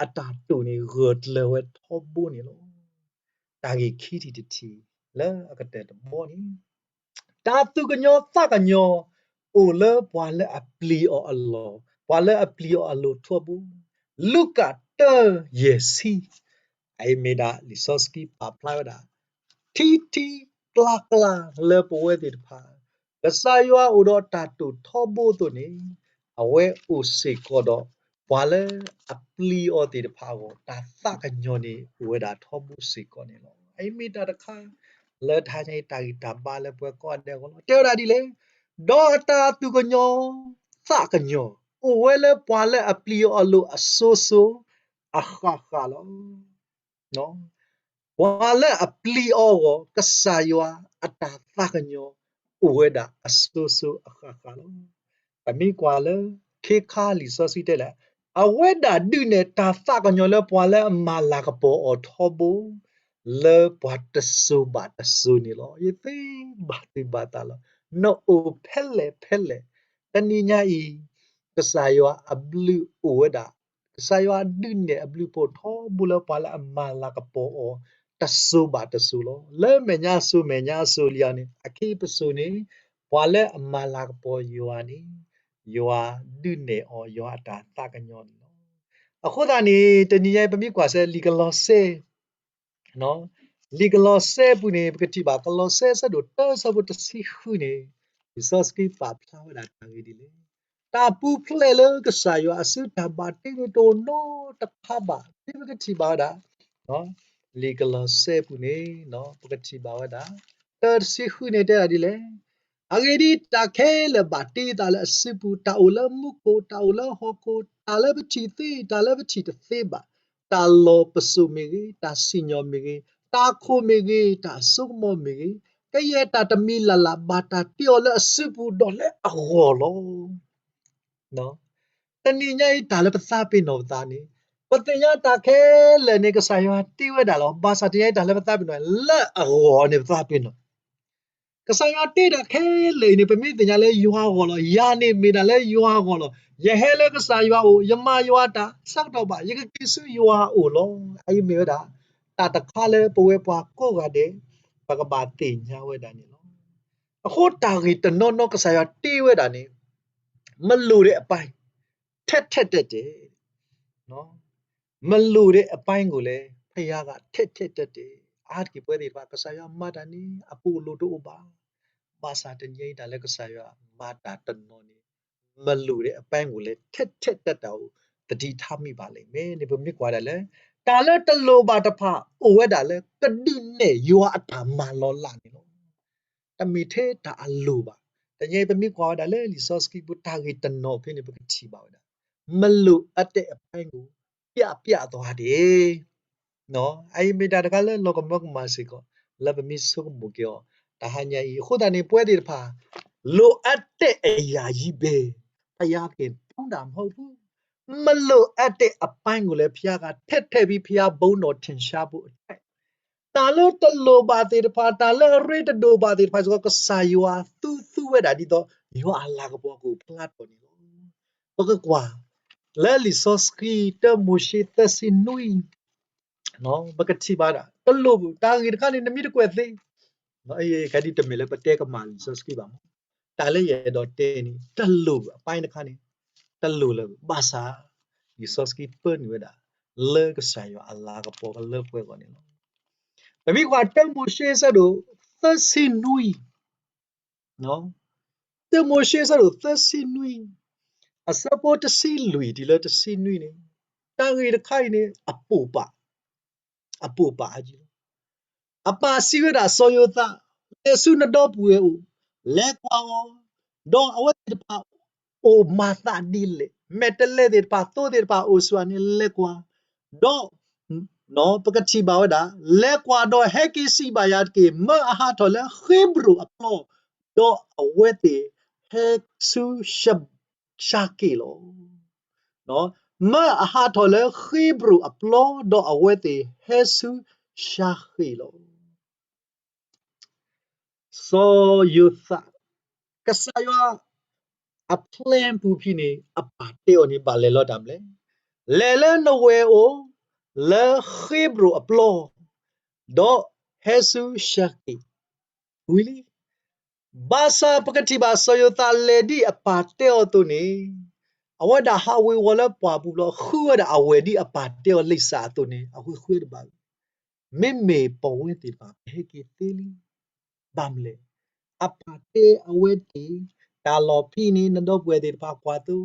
အတၢ်တိာ်န့ၣ် ဂၢၢ်ကျၢၤဝဲထီဘိန့ၣ်လီၤ. တၢ်ဂ့ၢ်ခံထံၣ်တထံၣ်လၢအကတၢၢ်တဘီန့ၣ်, တၢ်သူၣ်ကညီၤသးကညီၤအိၣ်လၢပှၤလၢအပျံၤအီၤအလီၢ်, ပှၤလၢအပျံၤအီၤအလီၢ်ထီဘိ. လူၤကၣ်တၢယဲၢ်ဆံ, အအံၤမ့ၢ်ဒၣ်လံာ်စီဆှံပာ်ဖျါဝဲဒၣ် ထံထံကျါကျါလၢပဝဲသ့ၣ်တဖၣ် ကစၢ်ယွၤအိၣ်ဒီးတၢ်တိာ်ထီဘိအသိးန့ၣ်, အဝဲအိၣ်စ့ၢ်ကီးဒီး ပှၤလၢအပျံၤအီၤသ့ၣ်တဖၣ်အဂီၢ် တၢ်သးကညီၤန့ၣ် အိၣ်ဝဲဒၣ်ထီဘိစ့ၢ်ကီးန့ၣ်လီၤ. အအံၤမ့ၢ်တၢ်တခါ လၢတဟါညါအံၤတၢ်ဂံၢ်တၢ်ဘါလၢပဝဲကိးဂၤဒဲးအဂီၢ်လီၤ. တဲဝဲဒၣ်ဒ်လဲၣ်, ဒီးအတၢ်သူၣ်ကညီၤသးကညီၤ အိၣ်ဝဲလၢပှၤလၢအပျံၤအီၤအလိၤအစိၤစိၤအဃၣ်ဃၣ်လီၤ. ပှၤလၢအပျံၤအီၤအဂီၢ် ကစၢ်ယွၤအတၢ်သးကညီၤအိၣ်ဝဲဒၣ်အစိၤစိၤအဃၣ်ဃၣ်လီၤ. ပမ့ၢ်ကွၢ်လၢခ့ခါလံာ်စီဆှံတဲလဲၣ်, အဝဲဒၣ်ဒုးနဲၣ်တၢ်သးကညီၤလၢပှၤလၢအမၤလၤကပီၤအီၤထီဘိ လၢပှၤတစိၤဘၣ်တစိၤန့ၣ်လီၤ. ယသ့ဘၣ်သုဘၣ်သးလီၤ. နအိၣ်ဖဲလဲၣ်ဖဲလဲၣ်, တနံၤညါအံၤ ကစၢ်ယွၤအဘျုးအိၣ်ဝဲဒၣ် ကစၢ်ယွၤဒုးနဲၣ်အဘျုးဖှိၣ်ထီဘိလၢပှၤလၢအမၤလၤကပီၤအီၤ တစိၤဘၣ်တစိၤလီၤ. လၢမဲာ်ညါစိၤမဲာ်ညါစိၤလံအီၤန့ၣ် အခံပစိၤန့ၣ် ပှၤလၢအမၤလၤကပီၤယွၤန့ၣ် ယွၤဒုးနဲၣ်အီၤ ယွၤအတၢ်သးကညီၤန့ၣ်လီၤ. အဃိသတးန့ၣ် တနံၤညါအံၤ ပမ့ၢ်ကွၢ်ဆၢလံာ်ကလီးစဲ လံာ်ကလီးစဲအပူၤန့ၣ် ပကထံၣ်ဘၣ် ကလီးစဲအဆၢဒိၣ်တၢ အဆၢဖိတဆံဃုန့ၣ် လံာ်စီဆှံပာ်ဖျါဝဲဒၣ်တၢ်ဂ့ၢ်ဒ်လဲၣ်. တၢ်ပူၤဖျဲးလၢကစၢ်ယွၤအစုတၢ်ဘၣ်တ့န့ၣ် တအိၣ်နီတခါဘၣ်. ဒ်ပကထံၣ်ဘၣ်ဝဲဒၣ် လံာ်ကလီးစဲအပူၤန့ၣ် ပကထံၣ်ဘၣ်ဝဲဒၣ် တၢတဆံဃုန့ၣ်တဲဒၣ်ဒ်လဲၣ်. အဂ့ၢ်ဒ်အံၤ, တၢ်ခဲလၢာ်ဘၣ်တ့သးလၢအစုပူၤ, တၢ်အိၣ်လၢမူခိၣ်, တၢ်အိၣ်လၢဟီၣ်ခိၣ်, တၢ်လၢပထံၣ်သ့, တၢ်လၢပထံၣ်တသ့ဘၣ်, တၢ်လီၤပစိာ်မ့ၢ်ဂ့ၤ, တၢ်စံၣ်ညီၣ်မ့ၢ်ဂ့ၤ, တၢ်အခိၣ်မ့ၢ်ဂ့ၤ, တၢ်အစိကမီၤမ့ၢ်ဂ့ၤ, ကယဲၢ်တၢ်တမံၤလၢ်လၢ် ဘၣ်တၢ်တ့အီၤလၢအစုပူၤဒီးလၢအဂီၢ်လီၤ. တနံၤညါအံၤ တၢ်လၢပသးပ့ၤနီၣ်ပသးန့ၣ် ပသ့ၣ်ညါတၢ်ခဲလၢာ်န့ၣ် ကစၢ်ယွၤတ့ဝဲဒၣ်လီၤ. ဘၣ်ဆၣ်တနံၤညါအံၤ တၢ်လၢပသးပ့ၤနီၣ် လၢအဂီၢ်န့ၣ်ပသးပ့ၤနီၣ် ကစၢ်ယွၤတ့တၢ်ခဲလၢာ်အံၤန့ၣ် ပမ့ၢ်သ့ၣ်ညါလၢယွၤအဂီၢ်လီၤ. ယၤန့ၣ်မ့ၢ်ဒၣ်လၢယွၤအဂီၢ်လီၤ. ယဟဲလၢကစၢ်ယွၤအအိၣ်, ယမၤယွၤတၢ်ဆၢကတီၢ်ဘၣ်, ယကက့ၤဆူယွၤအအိၣ်လီၤ. အအံၤမ့ၢ်ဝဲဒၣ် တၢ်တခါလၢပဝဲပှၤကိးဂၤဒဲး ပကဘၣ်သ့ၣ်ညါဝဲဒၣ်န့ၣ်လီၤ. အဃိတၢ်ဂ့ၢ်တနီၤနီၤကစၢ်ယွၤတ့ဝဲဒၣ်န့ၣ် မလိာ်ဒဲးအပၢ် ထဲထဲတဲာ်တဲာ် မလိာ်ဒဲးအပၢ်ဂိၢ်လဲၣ် ဖယါဂၤထဲထဲတဲာ်တဲာ် အါတက့ၢ်ပဝဲသ့ၣ်တဖၣ် ကစၢ်ယွၤမၤတၢ်န့ၣ် အပူၤအလိၤတအိၣ်ဘၣ်. ဘၣ်ဆၣ်တနံၤအံၤတၢ်လၢကစၢ်ယွၤမၤတၢ်တနီၤန့ၣ် မလိာ်ဒဲးအပၢ်ဂိၢ်လဲၣ် ထဲထဲတဲာ်တဲာ်အိၣ် သတိထားမိဘၣ်လဲၣ်. မ့ၢ်န့ၣ်ပမ့ၢ်ကွၢ်ဒၣ်လၢ တၢ်လၢတလိၣ်ဘၣ်တဖၣ်အိၣ်ဝဲဒၣ်လၢကဒုးနဲၣ်ယွၤအတၢ်မၤလီၤလးန့ၣ်လီၤ. တမ့ၢ်ထဲတၢ်အလိၣ်ဘၣ်. တနံၤအံၤပမ့ၢ်ကွၢ်ဝဲဒၣ်လၢလံာ်စီဆှံပူၤ တၢ်ဂ့ၢ်တနီၤဖဲန့ၣ် ပကထံၣ်ဘၣ်ဝဲဒၣ် မလိာ်အတဲာ်အပၢ်ဂိၢ် ပျးပျးသွါဒဲး အအံၤမ့ၢ်တၢ်တခါလၢလီၤကမၢကမၣ်စ့ၢ်ကီး လၢပမ့ၢ်ဆိကမိၣ်က့ၤအီၤ တဟါညါအံၤ အဃိသတးန့ၣ် ပဝဲသ့ၣ်တဖၣ် လိုအပ်တဲ့အရာကြီးပဲ ဘုရားသခင် ဖူးတာမဟုတ်ဘူး. မလိာ်အပ်တဲ့အပိုင်းကိုလည်း ဘုရားက ထဲထဲပြီး ဘုရားဘုန်းတော်ထင်ရှားဖို့အတွက် တၢ်လၢတလိၣ်ဘၣ်သ့ၣ်တဖၣ် တၢ်လၢအရ့တဒိၣ်ဘၣ်သ့ၣ်တဖၣ်စ့ၢ်ကီး ကစၢ်ယွၤသူသူဝဲဒၣ်ဒ်သိး ယွၤအလၤကပီၤကအိၣ်ဖျါထီၣ်န့ၣ်လီၤ. ပကကွၢ် လၢလံာ်စီဆှံ တၢမိၤၡ့ သၢဆံနွံ ပကထံၣ်ဘၣ်ဒၣ် တလိၣ်ဘူး တၢ်ဂ့ၢ်တခါန့ၣ် နမ့ၢ်တကွဲးသ့ ကဒ်တမ့ၢ်လၢပတဲကမၣ်လံာ်စီဆှံဘၣ်မး တၢ်လၢယအဲၣ်ဒိးတဲန့ၣ် တလိၣ်ဘူး အပိုင်းတခါန့ၣ် တလိၣ်လၢၤ ဘၣ်ဆၣ် လံာ်စီဆှံပၢနုာ်ဝဲဒၣ် လၢကစၢ်ယွၤအလၤကပီၤကလၢပှဲၤဂီၢ်န့ၣ်လီၤ. ပမ့ၢ်ကွၢ် တၢမိၤၡ့ အဆၢဒိၣ် သၢဆံနွံ တၢမိၤၡ့ အဆၢဒိၣ် သၢဆံနွံ အဆၢဖိ တဆံလွံၢ် တုၤလၢ တဆံနွံန့ၣ် တၢ်ဂ့ၢ်တခါအံၤန့ၣ် အပိာ်ပာ် အပိာ်ပာ်အါကံလီၤ. အပၢ်စံးဝဲဒၣ်စီၤယိၤသး, လဲၤဆူနဒီပုၢ်ဝဲၢ်အအိၣ်, လဲၤကွၢ်အီၤ, ဒီးအဝဲသ့ၣ်တဖၣ်အိၣ်မၤသးဒ်လဲၣ်, မဲာ်တဲးလဲးသ့ၣ်တဖၣ် သိသ့ၣ်တဖၣ်အိၣ်ဆူအန့ၣ် လဲၤကွၢ်, ဒီး ပကထံၣ်ဘၣ်ဝဲဒၣ်, လဲၤကွၢ်ဒီးဟဲက့ၤစံးဘၣ်ယၤတက့ၢ်, မၢအဟးထီၣ်လၢဃ့ဘြိၣ်အပျီ, ဒီးအဝဲသ့ၣ်ဟဲဆူ ၡၤက့ၣ်လီၤ. မၢအဟးထီၣ်လၢဃ့ဘြိၣ်အပျီ, ဒီးအဝဲသ့ၣ်ဟဲဆူၡၤက့ၣ်လီၤ. စီၤယိၤသး, ကစၢ်ယွၤအ plan ပူၤဖဲန့ၣ် အပၢ်တဲအီၤန့ၣ် ဘၣ်လဲၤလီၤတၢ်မနုၤလဲၣ်, လဲၤလၢနဝဲၢ်အအိၣ် လၢဃ့ဘြိၣ်အပျီ, ဒီးဟဲဆူၡၤက့ၣ် ဝံၤလံ. ဘၣ်ဆၣ်ပကထံၣ်ဘၣ်စီၤယိၤသးလဲၤဒ်အပၢ်တဲအီၤအသိးန့ၣ်, အဝဲဒၣ်ဟးဝ့ၤဝီၤလၢပှၢ်ပူၤဘျီ ဃုဝဲဒၣ်အဝဲၢ်ဒ်အပၢ်တဲအီၤလံာ်စၢ်အသိးန့ၣ် အဃုဃုတဘၣ်ဘၣ်. မ့မ့ၢ်ပဝဲသ့ၣ်တဖၣ် ပဟဲက့ၤသ့လံ. ဘၣ်မနုၤလဲၣ်, အပၢ်တဲအဝဲသ့ၣ် တၢ်လီၢ်ဖဲန့ၣ် နဒီပုၢ်ဝဲၢ်သ့ၣ်တဖၣ်ကွၢ်သိ,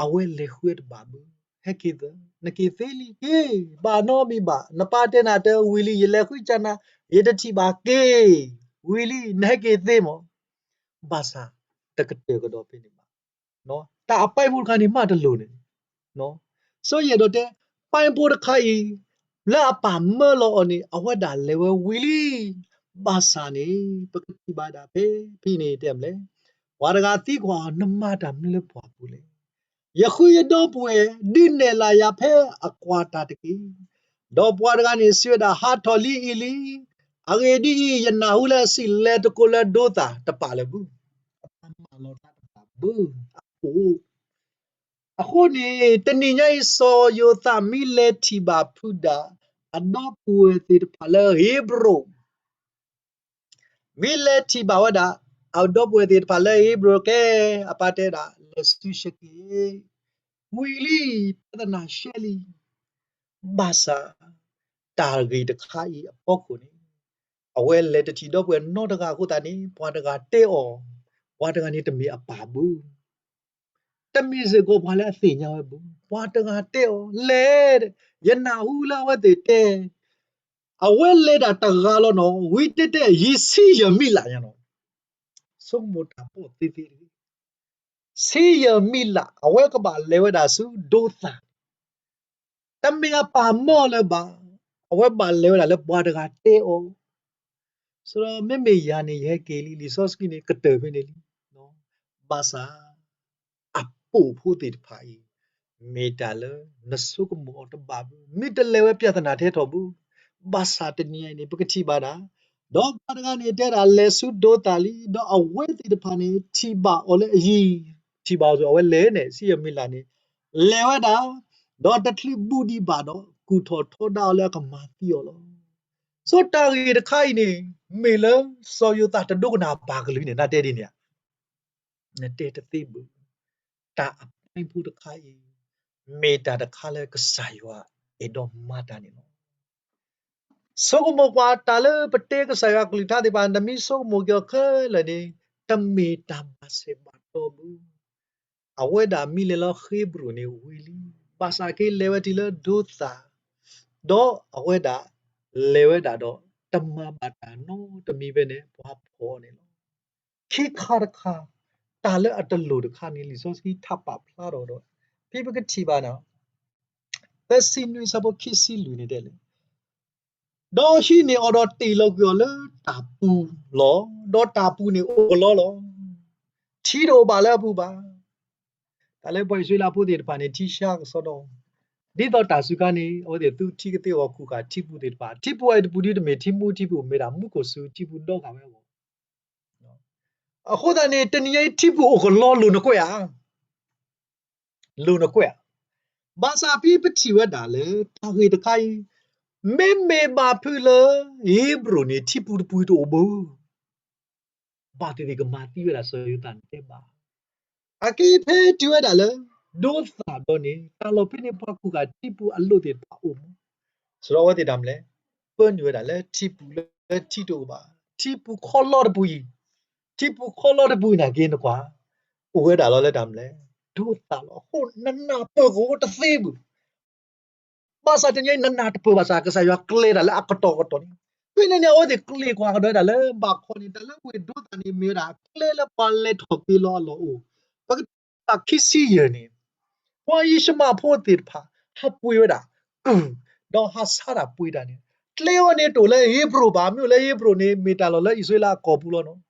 အဝဲလဲၤဃုတဘၣ်ဘၣ်. ဟဲက့ၤသ့, နက့ၤသ့လံက့ၤ, ဘၣ်နီတမံၤဘၣ်, နပၢ်တဲနၤတဝံၤလံ, ယလဲၤဃုကနၤ, ယတထံၣ်ဘၣ်က့ၤ, ဝံၤလံ, နဟဲက့ၤသ့မး. ဘၣ်ဆၣ် တကတၢၢ်ကဒီးဖဲန့ၣ်ဘၣ်. တၢ်အပၢ်ဖိတခါန့ၣ် မ့ၢ်တလိၤန့ၣ်, စီၤယဲၢ်ဒီးတဲ, ပၢ်ဖိတခါအံၤ လၢအပာ်မၢလီၤအီၤန့ၣ် အဝဲဒၣ်လဲၤဝဲဝံၤလံ, ဘၣ်ဆၣ်န့ၣ် ပကထံၣ်ဘၣ်ဒၣ်ဖဲဖဲန့ၣ်တဲမလဲၣ်, ပှၤတဂၤသံကွၢ်အီၤ, နမၤတၢ်မနုၤလၢပှၢ်ပူၤလဲၣ်. ယဃုယဒီပုၢ်ဝဲၢ် ဒုးနဲၣ်လၢ်ယၤဖဲအကွၢ်တၢ်တက့ၢ်. ဒီးပှၤတဂၤန့ၣ်စံးဝဲဒၣ်, ဟးထီၣ်လံအံၤလံ. အဂ့ၢ်ဒ်အံၤ, ယနၢ်ဟူလၢအစံး, လဲၤတကိးလၢဒိသၣ်တပာ်လၢၤဘၣ်. အမၤလီၤတၢ်တပာ်ဘၣ်. အဃိန့ၣ် တနံၤညါအံၤ စီၤယိၤသးမ့ၢ်လဲၤထံၣ်ဘၣ်ဖုဒၣ် အဒီပုၢ်ဝဲၢ်သ့ၣ်တဖၣ်လၢဧ့ၤဘြိၣ်, မ့ၢ်လဲၤထံၣ်ဘၣ်ဝဲဒၣ် အဒီပုၢ်ဝဲၢ်သ့ၣ်တဖၣ်လၢဧ့ၤဘြိၣ်ကဲ, အပၢ်တဲဒၣ် လဲၤဆူၡက့ၣ်, ဝံၤလံ, ပြဿနာရှဲလံ. ဘၣ်ဆၣ် တၢ်ဂ့ၢ်တခါအံၤအဖီခိၣ်န့ၣ် အဝဲလဲၤတထံၣ်ဒီပုၢ်ဝဲၢ်နီတဂၤအဃိသတးန့ၣ် ပှၤတဂၤတဲအီၤ, ပှၤတဂၤန့ၣ်တမ့ၢ်အပၢ်ဘၣ်. တမ့ၢ်စ့ၢ်ကီးပှၤလၢအသ့ၣ်ညါဝဲဘၣ်. ပှၤတဂၤတဲအီၤ, လဲၤ, ယနၢ်ဟူလၢအဝဲသ့ၣ်တဲ, အဝဲလဲၤဒၣ်တဂၤလီၤနီၤ, ဝံၤတဲတဲ ယဆံယဲၢ်မံးလးညါနီၤ. ဆိကမိၣ်တၢ်ပီၣ်သ့သ့တဂ့ၤ. ဆံယဲၢ်မံးလး အဝဲကဘၣ်လဲၤဝဲဒၣ်ဆူဒိသၣ်, တမ့ၢ်အပၢ်မၢအီၤလၢၤဘၣ်, အဝဲဘၣ်လဲၤဝဲဒၣ်လၢပှၤတဂၤတဲအီၤ. ဆိုတော့ မ့မ့ၢ်ယၤန့ၣ် ယဟဲက့ၤလံ လံာ်စီဆှံန့ၣ် ကတၢၢ်ဖဲန့ၣ်လံ. ဘၣ်ဆၣ် အပိာ်ဖိသ့ၣ်တဖၣ်အံၤ မ့ၢ်တၢ်လၢနဆိကမိၣ်အီၤတဘၣ်ဘၣ်, မ့ၢ်တလဲၤဝဲ ပြဿနာ ထဲထီၣ်ဘၣ်. ဘၣ်ဆၣ်တနံၤညါအံၤန့ၣ် ပကထံၣ်ဘၣ်ဒၣ်, ဒီးပှၤတဂၤန့ၣ်တဲဒၣ်လဲၤဆူဒိသၣ်လံ, ဒီးအဝဲသ့ၣ်တဖၣ်န့ၣ် ထံၣ်ဘၣ်အီၤလၢအယံၤ, ထံၣ်ဘၣ်အီၤ အဝဲလဲၤန့ၣ် ဆံယဲၢ်မံးလးန့ၣ် လဲၤဝဲဒၣ်, ဒီးတချုးဘူးဒံးဘၣ်ဒီး ကူၣ်ထီၣ်ထီဒါအီၤလၢအကမၤသံအီၤလီၤ. ဆိတၢ်ဂ့ၢ်တခါအံၤန့ၣ် မ့ၢ်လၢစီၤယိၤသးတဒိကနၣ်ဘၣ်ကလုၢ်န့ၣ် နတဲဒ်န့ၣ်ဧါ. နတဲတသ့ဘၣ်. တၢ်အပၢ်ဖိတခါအံၤ မ့ၢ်တၢ်တခါလၢကစၢ်ယွၤအဲၣ်ဒိးမၤတၢ်န့ၣ်လီၤ. ဆိကမိၣ်ကွၢ်တၢ်လၢပတဲကစၢ်ယွၤကလုၢ်ကထါသ့ၣ်တဖၣ် နမ့ၢ်ဆိကမိၣ်က့ၤအီၤခဲလၢာ်န့ၣ် တမ့ၢ်တၢ်ဘၣ်ဆဲးဘၣ်တီၢ်ဘၣ်. အဝဲဒၣ်မ့ၢ်လဲၤလၢဧ့ၤဘြိၣ်န့ၣ်ဝံၤလံ, ဘၣ်ဆၣ်က့ၤလဲၤဝဲတုၤလၢဒိသၣ်, ဒီးအဝဲဒၣ်လဲၤဝဲဒၣ်ဒီး တမၤဘၣ်တၢ်နီတမံၤဖဲန့ၣ် ပှၤဖီၣ်န့ၣ်လီၤ. ခံခါတခါ, တၢ်လၢအတလိၣ်တခါန့ၣ် လံာ်စီဆှံထးပာ်ဖျါထီၣ်ဒီး ဖဲပကထံၣ်ဘၣ်န့ၣ်, ဖဲစံးနွံဆၢဖိခံဆံလွံၢ်န့ၣ်တဲလဲၣ်, ဒီးဟံးန့ၢ်အီၤဒီးတ့ၢ်လီၤကွံာ်အီၤလၢတၢ်ပူၤလီၤ. ဒီးတၢ်ပူၤန့ၣ်အိၣ်ကလီလီၤ. ထံတအိၣ်ဘၣ်လၢအပူၤဘၣ်. တၢ်လၢပှၤအံၣ်စရ့လးဖိသ့ၣ်တဖၣ်န့ၣ် ထံဆါကစီဒီ, ဒ်သိးတၢ်စူၤခါန့ၣ် အဝဲသ့ၣ်သူထံကသ့အဂီၢ် ကူၣ်ဃာ်ထံပူၤသ့ၣ်တဖၣ်, ထံပူၤအံၤတပူၤဒ်တမ့ၢ်ထံမူထံပူၤ, မ့ၢ်ဒၣ်မူခိၣ်စူၤထံပူၤဒီဂၤဝဲအဂီၢ်. အဃိသတးန့ၣ် တနံၤညါအံၤထံပူၤအိၣ်ကလီ လိၣ်နကွဲးဧါ. လိၣ်နကွဲးဧါ. ဘၣ်ဆၣ်ဖဲပထံၣ်ဝဲဒၣ်လၢ တၢ်ဂ့ၢ်တခါအံၤ, မ့မ့ၢ်ဘၣ်ဖုးလၢ ဧ့ၤဘြိၣ်န့ၣ် ထံပူၤတပူၤတအိၣ်ဘၣ်. ဘၣ်သ့ၣ်သ့ၣ်ကမၤသံဝဲဒၣ်စီၤယိၤသးန့ၣ်တဲဘၣ်. အက့ဖဲတုၤဝဲဒၣ်လၢ ဒိသၣ်ဒီးန့ၣ် တၢ်လီၢ်ဖဲန့ၣ် ပှၤကူၣ်ဃာ်ထံပူၤအလိၣ်သ့ၣ်တဖၣ်အိၣ်မး, စရီဝဲသ့ၣ်တၢ်မလဲၣ်, ပၢနုာ်ဝဲဒၣ်လၢထံပူၤလၢထံတအိၣ်ဘၣ်, ထံပူၤခီလီတပူၤအံၤ, ထံပူၤခီလီတပူၤအံၤနာ်က့နကွၢ်, အိၣ်ဝဲဒၣ်လီၤလၢတၢ်မလဲၣ်, ဒိသၣ်လီၤ. အဃိနနၢ်ပၢၢ်ကအိၣ်တသ့ဘၣ်. ဘၣ်ဆၣ်တနံၤညါအံၤ နနၢ်တပၢၢ်ဘၣ်ဆၣ် ကစၢ်ယွၤကျဲၤတၢ်လၢအကတီၢ်ကတီၢ်န့ၣ်, ဖဲန့ၣ်န့ၣ် အဝဲသ့ၣ်ကျဲၤကွၢ်ကဒီးဝဲဒၣ်လၢဘၣ်ခီန့ၣ် တၢ်လၢဝ့ၢ်ဒိသၣ်န့ၣ် မ့ၢ်ဝဲဒၣ်ကျဲလၢပှၤလဲၤထီၣ်က့ၤလီၤအလီၢ်အိၣ်, ပကထံၣ်ခံဆံယဲၢ်န့ၣ်, ပှၤယံၡမးဖိသ့ၣ်တဖၣ် ဟးပှ့ၤဝဲဒၣ်ကုၢ်, ဒီးဟးဆါတၢ်ပှ့ၤတၢ်န့ၣ်, ကျဲအံၤန့ၣ်တအိၣ်လၢဧ့ၤဘြိၣ်ဘၣ်, မ့ၢ်အိၣ်လၢဧ့ၤဘြိၣ်န့ၣ် မ့ၢ်တၢ်လီၢ်လၢအံၣ်စရ့လးအကီၢ်ပူၤလီၤနီၤ.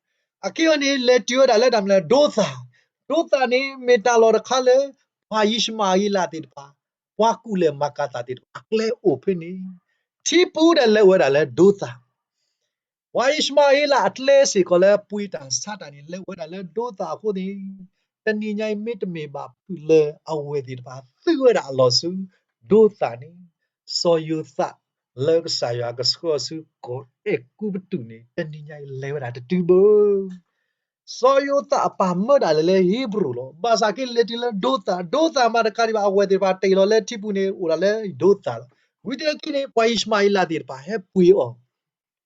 အက့အံၤန့ၣ် လဲၤတုၤဝဲဒၣ်လၢတၢ်မလဲၣ် ဒိသၣ်, ဒိသၣ်န့ၣ် မ့ၢ်တၢ်လီၢ်တခါလၢ ပှၤယံၡမၤဧ့လးသ့ၣ်တဖၣ်, ပှၤကူၣ်လဲၤမၤကၤသးသ့ၣ်တဖၣ် အကျဲအိၣ်ဖဲန့ၣ်, ထံပူၤဒီးလဲၤဝဲဒၣ်လၢဒိသၣ် ပှၤယံၡမၤဧ့လးအကျဲစ့ၢ်ကီးလၢပှ့ၤတၢ်ဆါတၢ်န့ၣ် လဲၤဝဲဒၣ်လၢဒိသၣ်အဃိန့ၣ်, တနံၤညါအံၤမ့တမ့ၢ်ဘၣ်ဖုးလၢအဝဲသ့ၣ်တဖၣ် သုးဝဲဒၣ်အလီၢ်ဆူဒိသၣ်န့ၣ်, စီၤယိၤသးလၢကစၢ်ယွၤကဆှၢအီၤဆူကီၢ်အဲၤကူပတူးန့ၣ် တနံၤညါအံၤလဲၤဝဲဒၣ်တတုၤဘၣ်. စီၤယိၤသးအပၢ်မၢဒၣ်လဲာ်လၢဧ့ၤဘြိၣ်လီၤ. ဘၣ်ဆၣ်က့လဲၤတုၤလၢဒိသၣ်, ဒိသၣ်မးတခါဒံးဘၣ်, အဝဲသ့ၣ်တဖၣ်တ့ၢ်လီၤလၢထံပူၤန့ၣ် အိၣ်ဒၣ်လၢဒိသၣ်လီၤ. ဝံၤတက့ၢ်န့ၣ် ပှၤယံၡမၤဧ့လးသ့ၣ်တဖၣ်ဟဲပှ့ၤအီၤ,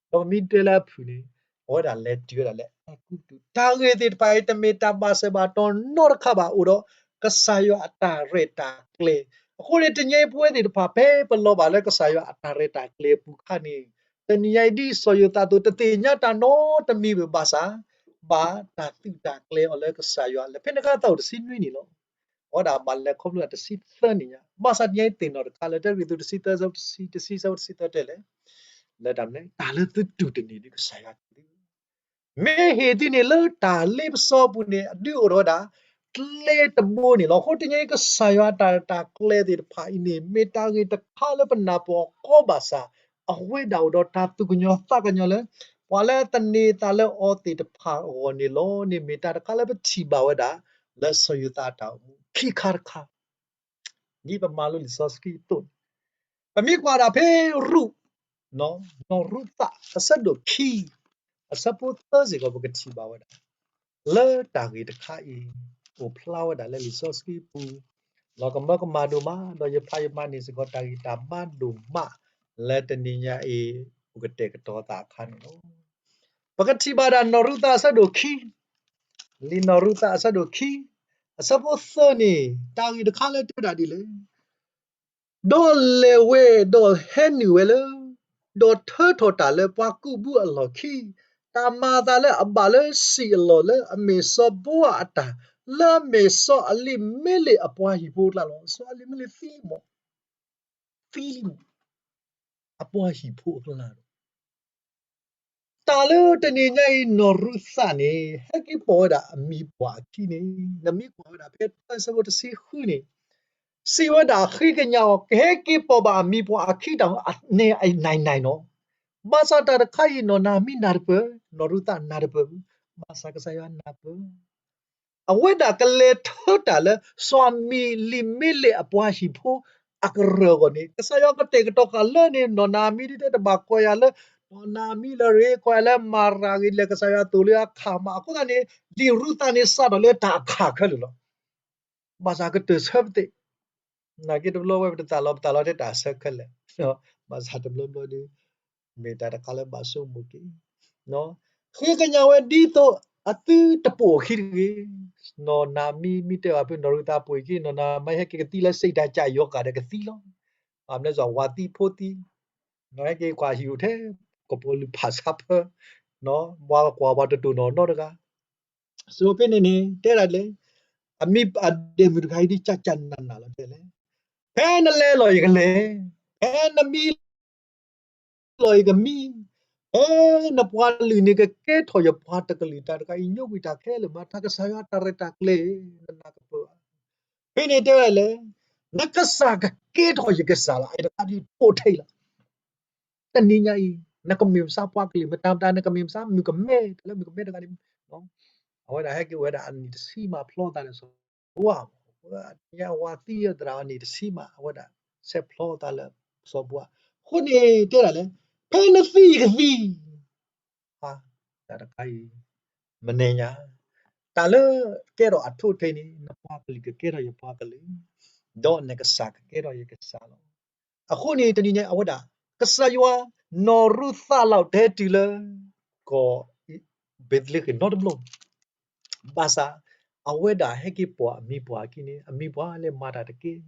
ဒီးပမ့ၢ်တဲလၢအဖုၣ်န့ၣ် အဝဲဒၣ်လဲၤတုၤဝဲဒၣ်လၢအဲၤကူပတူး. တၢ်ဂ့ၢ်သ့ၣ်တဖၣ်အံၤ တမ့ၢ်တၢ်ဘၣ်စဲးဘၣ်တီၤနီတခါဘၣ်, အိၣ်ဒီးကစၢ်ယွၤအတၢ်ရဲၣ်တၢ်ကျဲၤ. အဃိန့ၣ် တနံၤညါအံၤပဝဲသ့ၣ်တဖၣ် ဖဲပလီၤဘၣ်လၢကစၢ်ယွၤအတၢ်ရဲၣ်တၢ်ကျဲၤအပူၤအခါန့ၣ်, တနံၤညါအံၤဒ်စီၤယိၤသးအသိး တသ့ၣ်ညါတၢ်နီတမံၤဘၣ်ဘၣ်ဆၣ်, ဘၣ်တၢ်သုးတၢ်ကျဲၤအီၤလၢကစၢ်ယွၤလၢ ဖဲန့ၣ်အခါသးအိၣ်တဆံနွံနံၣ်လီၤ. အဝဲဒၣ်ဘၣ်လဲၤခီဖျိတဆံသၢနံၣ်ညါ, ဘၣ်ဆၣ်တနံၤညါအံၤသ့ၣ်နီၣ်တခါလၢ တၢကရံၣ်သူးတဆံသၢ အဆၢဖိတဆံ တဆံ အဆၢဖိတဆံသၢတဲလဲၣ်, လၢတၢ်မနုၤ တၢ်လၢသုတူၢ်တန့ၢ်ဒ်ကစၢ်ယွၤတူၢ် မ့ၢ်ဟ့ၣ်သုန့ၣ်လၢတၢ်လ့ပစီပူၤန့ၣ် အဒုးအိၣ်ထီၣ်ဝဲဒၣ် ကျဲတဘိန့ၣ်လီၤ. အဃိတနံၤညါအံၤ ကစၢ်ယွၤတၢ်ရဲၣ်တၢ်ကျဲၤသ့ၣ်တဖၣ်အံၤန့ၣ် မ့ၢ်တၢ်ဂ့ၢ်တခါလၢပနၢ်ပၢၢ်အီၤကီဘၣ်ဆၣ် အဝဲဒၣ်အိၣ်ဒီးတၢ်သူၣ်ကညီၤသးကညီၤလၢ ပှၤလၢအသန့ၤသးလၢအီၤသ့ၣ်တဖၣ်အဂီၢ်န့ၣ်လီၤန့ၣ် မ့ၢ်တၢ်တခါလၢပထံၣ်ဘၣ်ဝဲဒၣ် လၢစီၤယိၤသးအတၢ်အိၣ်မူ ခံခါတခါ ဒ်ပမၤလိလံာ်စီဆှံအသိးန့ၣ်, ပမ့ၢ်ကွၢ်ဒၣ်ဖဲရူး, နီၢ်ရူးသး အဆၢဒိၣ်ခံ, အဆၢဖိသၢစ့ၢ်ကီး ပကထံၣ်ဘၣ်ဝဲဒၣ် လၢတၢ်ဂ့ၢ်တခါအံၤ အိၣ်ဖျါဝဲဒၣ်လၢလံာ်စီဆှံပူၤ, လီၤကမၢကမၣ်ဒိၣ်မး ဒီးယဖးယမၤန့ၢ်စ့ၢ်ကီး တၢ်ဂ့ၢ်တၢ်ဘါဒိၣ်မး လၢတနံၤညါအံၤ ပကတဲာ်ကတီၤသးအခါန့ၣ်လီၤ. ပကထံၣ်ဘၣ်ဒၣ်နီၢ်ရူးသးအဆၢဒိၣ်ခံ, လံာ်နီၢ်ရူးသးအဆၢဒိၣ်ခံ, အဆၢဖိသၢန့ၣ် တၢ်ဂ့ၢ်တခါလၢတဲဝဲဒၣ်ဒ်လဲၣ်, ဒီးလဲၤဝဲဒီးဟဲနုာ်ဝဲလၢ ဒီးထၢထီၣ်တၢ်လၢပှၤကူးဘုအလီၢ်ခံ, တၢ်မၤအသးလၢအဘၣ်လၢစံာ်အလီၢ်လၢအမ့ၢ်စီၤဘိအးအတၢ်, လၢအမ့ၢ်စီၤအလံးမ့လ့းအပှၤဟံၣ်ဖိအကျါလီၤ. စီၤအလံးမ့လ့းသံလံမး, သံလံမး, အပှၤဟံၣ်ဖိအကျါဒီး တၢ်လၢတနံၤညါအံၤ နီၢ်ရူးသးန့ၣ် ဟဲက့ၤပိာ်ဝဲဒၣ်အမံၤပှၢ်အခံန့ၣ် နမ့ၢ်ကွၢ်ဝဲဒၣ်ဖဲတၢဆၢဖိတဆံဃုန့ၣ် စံးဝဲဒၣ်ဃ့ကညးအီၤ ကဟဲက့ၤပိာ်ဘၣ်အမံၤပှၢ်အခံတၢ်န့ၣ် အနံၤနံၤနီၤ, ဘၣ်ဆၣ်တၢ်တခါအံၤ နီၢ်နၤအမံၤနၢ်တပၢၢ်, နီၢ်ရူးသးနၢ်တပၢၢ်, ဘၣ်ဆၣ်ကစၢ်ယွၤနၢ်ပၢၢ် အဝဲဒၣ်ကလဲၤထၢတၢ်လၢ စီၤအလံးမ့လ့းအပှၤဟံၣ်ဖိအကရၢၢ်အဂီၢ်န့ၣ် ကစၢ်ယွၤကတဲာ်ကတီၤဃာ်လၢန့ၣ် နီၢ်နၤအမံၤဒ်တဲတဘၣ်ကိးယၤလၢ နီၢ်နၤအမံၤလၢၤရ့ ကိးယၤလၢမၤရၤဂ့ၤ လဲၤကစၢ်ယွၤသိၣ်လၢအခၣ်မး အဃိသတးန့ၣ် လံာ်ရူးသးန့ၣ်စးထီၣ်လၢတၢ်အခၣ်ခဲလၢာ်လီၤ. ဘၣ်ဆၣ်ကတၢၢ်ဆၢပသ့ၣ် နာ်က့တဘျီဝဲပတသးလီၤ ပသးလီၤထဲတၢ်ဆၢခဲလၢာ်, ဘၣ်ဆၣ်တဘျီဘျီဒီး မ့ၢ်တၢ်တခါလၢဘၣ်ဆိကမိၣ်က့ၤ, ဃ့ကညးဝဲဒ်သိးအသုတပိာ်အခံတဂ့ၤ, နီၢ်နၤမံၤမ့ၢ်တဲဘၣ်ဖုနီၢ်ရူးသးပိာ်အခံ နီၢ်နၤမံၤဟဲက့ၤကသံလၢ စံးတၢ်ကၢ်ယီၤကးဒီးကသံလီၤ, ဘၣ်မနုၤစီၤဝၤသံဖိသံ, နီၢ်ဟဲက့ၤကွၢ်ဟံၣ်အိၣ်ထဲ ကပီၤလုၢ်ဖးဆါဖၢ, နီၢ် ပှၤကွၢ်ပှၤတတိၢ်နီၣ်နီတဂၤ စံးဖဲန့ၣ်န့ၣ် တဲဒၣ်လဲၣ်, အမံၤအဒဲးမုၣ်တဂၤအံၤဒ်ကၢ်ကၢ်နးနးလီၤတဲလဲၣ်, ဖဲနလဲၤလီၤယကလဲၤ, ဖဲနမံလီၤယကမံ, ဖဲနပှၤလုၢ်န့ၣ်ကကဲထီၣ်ယပှၤတကလုာ် တၢ်တခါအံၤညိကွံာ်တၢ်ခဲလၢာ်မး တၢ်ကစၢ်ယွၤတၢ်ရဲၣ်တၢ်ကျဲၤ နနၢ်ကပၢၢ်ဘၣ်, ဖဲန့ၣ်တဲဝဲဒၣ်လဲၣ်, နကစၢ်ကကဲထီၣ်ယကစၢ်လီၤ အဲၣ်တခါဒ်တိၣ်ထဲအံၤလီၤ တနံၤညါအံၤ နကမ့ၢ်မဆါပှၤကလုာ် မတၤမတၤ နကမ့ၢ်မဆါ မုၣ်ကမဲ တၢ်လၢမုၣ်ကမဲတဂၤန့ၣ် အဝဲဒၣ်ဟဲက့ၤဝဲဒၣ်အနံၣ်တဆံမးဖျီသးလၢစီၤဘိအး, တနံၤညါအဝၤသံသရၣ်အနံၣ်တဆံမး အဝဲဒၣ်ဆဲးဖျီသးလၢစီၤဘိအး, အဃိန့ၣ်တဲဒၣ်လဲၣ်, ဖဲနသံယကသံ, တၢ်တခါအံၤ မနဲညါ, တၢ်လၢကဲထီၣ်အထိၣ်ထဲန့ၣ် နပှၤကလုာ်ကကဲထီၣ်ယပှၤကလုာ်, ဒီးနကစၢ်ကကဲထီၣ်ယကစၢ်လီၤ. အဃိန့ၣ် တနံၤညါအဝဲဒၣ် ကစၢ်ယွၤ နီၢ်ရူၤသးလီၤတဲတုၤလၢ ကီၢ်ဘ့းလ့ဟ့မ်နီတဘျီ, ဘၣ်ဆၣ် အဝဲဒၣ်ဟဲက့ၤပိာ်အမံၤပှၢ်အခံန့ၣ် အမံၤပှၢ်လၢမၤတၢ်တက့ၢ်,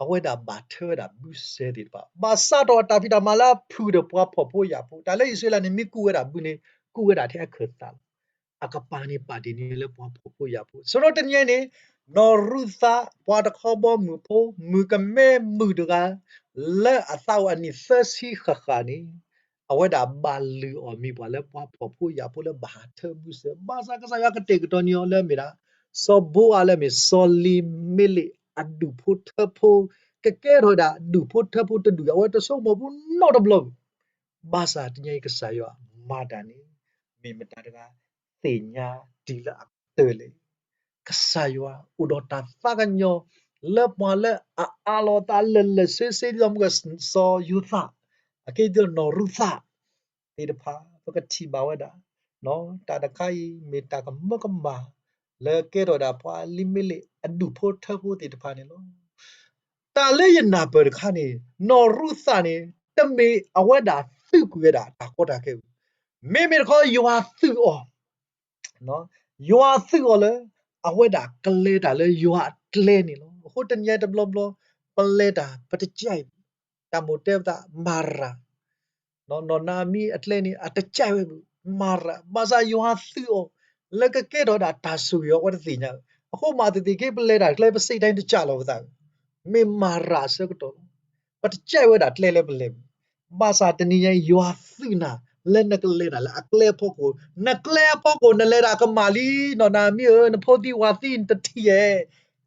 အဝဲဒၣ်ဘၣ်ထၢဝဲဒၣ်ဘုစဲသ့ၣ်တဖၣ် ဘၣ်စးထီၣ်တၢ်ဖံးတၢ်မၤလၢအဖုၣ်ဒီးပှၤဖှီၣ်ဖိယာ်ဖိ, တၢ်လၢအံၣ်စရ့လးန့ၣ် မ့ၢ်ကူၣ်ဝဲဒၣ်ဘုန့ၣ် ကူၣ်ဝဲဒၣ်ထဲအခၢၣ်သးလီၤ. အကပၤန့ၣ်ပာ်တ့ၢ်န့ၢ်လၢပှၤဖှီၣ်ဖိယာ်ဖိ, စရီတနံၤန့ၣ် နီၢ်ရူၤသး ပှၤတခီဘီမုၢ်ဖိ မုၣ်ကမဲမုၣ်တဂၤ လၢအသးအိၣ်အနံၣ်သၢဆံဃၣ်ဃၣ်န့ၣ် အဝဲဒၣ်ဘၣ်လုၢ်အီၣ်မံၤပှၢ်လၢပှၤဖှီၣ်ဖိယာ်ဖိလၢဘၣ်ဟးထၢဘုစဲ, ဘၣ်ဆၣ်ကစၢ်ယွၤကတဲာ်ကတီၤန့ၢ်အီၤလၢအမ့ၢ်ဒၣ် စီၤဘိအးလၢအမ့ၢ် စီၤလံၤမ့လ့း အဒူၣ်ဖိထၢဖိ, ကကဲထီၣ်ဝဲဒၣ်ဒူၣ်ဖိထၢဖိတဒူၣ်, အဝဲတဆိကမိၣ်ဖိနီတဘျီဘၣ်. ဘၣ်ဆၣ်တနံၤအံၤကစၢ်ယွၤမၤတၢ်န့ၣ် မ့ၢ်မတၤတဂၤသ့ၣ်ညါတုၤလၢအကတၢၢ်လဲၣ်. ကစၢ်ယွၤအိၣ်ဒီးတၢ်သးကညီၤ လၢပှၤလၢအအးလီၤအသးလၢာ်လၢာ်ဆ့ဆ့လီၤမုၢ်စီၤယိၤသး, အကဲဒ်သိးနီၢ်ရူၤသးသ့ၣ်တဖၣ် ပကထံၣ်ဘၣ်ဝဲဒၣ် တၢ်တခါအံၤ မ့ၢ်တၢ်ကမၢကမၣ် လၢကဲထီၣ်ဝဲဒၣ်ပှၤလံၤမ့လ့း အဒူၣ်ဖိထၢဖိသ့ၣ်တဖၣ်န့ၣ်လီၤ. တၢ်လၢယနၢ်ပၢၢ်တခါန့ၣ် နီၢ်ရူၤသးန့ၣ် တမ့ၢ်အဝဲဒၣ်သုးကွံာ်ဝဲဒၣ်တၢ်ကီတၢ်ခဲဘၣ်. မ့မ့ၢ်တခီယွၤသုးအီၤ, ယွၤသုးအီၤလၢ အဝဲဒၣ်ကလဲၤတၢ်လၢယွၤအကျဲန့ၣ်လီၤ. အဃိတနံၤအံၤတဘျီဘျီ ပလဲၤတၢ်ပတကဲဘၣ်. တၢ်မိၣ်တဲပသးမၤရၤ နီၢ်နၤမံၤအကျဲန့ၣ် အတကဲဝဲဘၣ်, မၤရၤ, ဘၣ်ဆၣ်ယွၤသုးအီၤ လၢကကဲထီၣ်ဝဲဒၣ်တၢ်ဆိၣ်ဂ့ၤအီၤ အဝဲတသ့ၣ်ညါဘၣ်. အဃိမၤသ့ၣ်သ့ၣ်က့ ပလဲၤတၢ်ကျဲ ပစံးတၢ်တကးလီၤပသး, မ့ၢ်မၤရၤအဆၢကတီၢ်လီၤ. ပတကဲဝဲဒၣ်ကျဲလၢပလဲၤမုာ်, ဘၣ်ဆၣ်တနံၤညါအံၤ ယွၤသုးနၤလၢနကလဲၤတၢ်လၢအကျဲအဖီခိၣ်, နကျဲအဖီခိၣ် နလဲၤတၢ်ကမၣ်လံ, နီၢ်နၤမံၤဧၢ, နဖိသံဝၤသံနတထံၣ်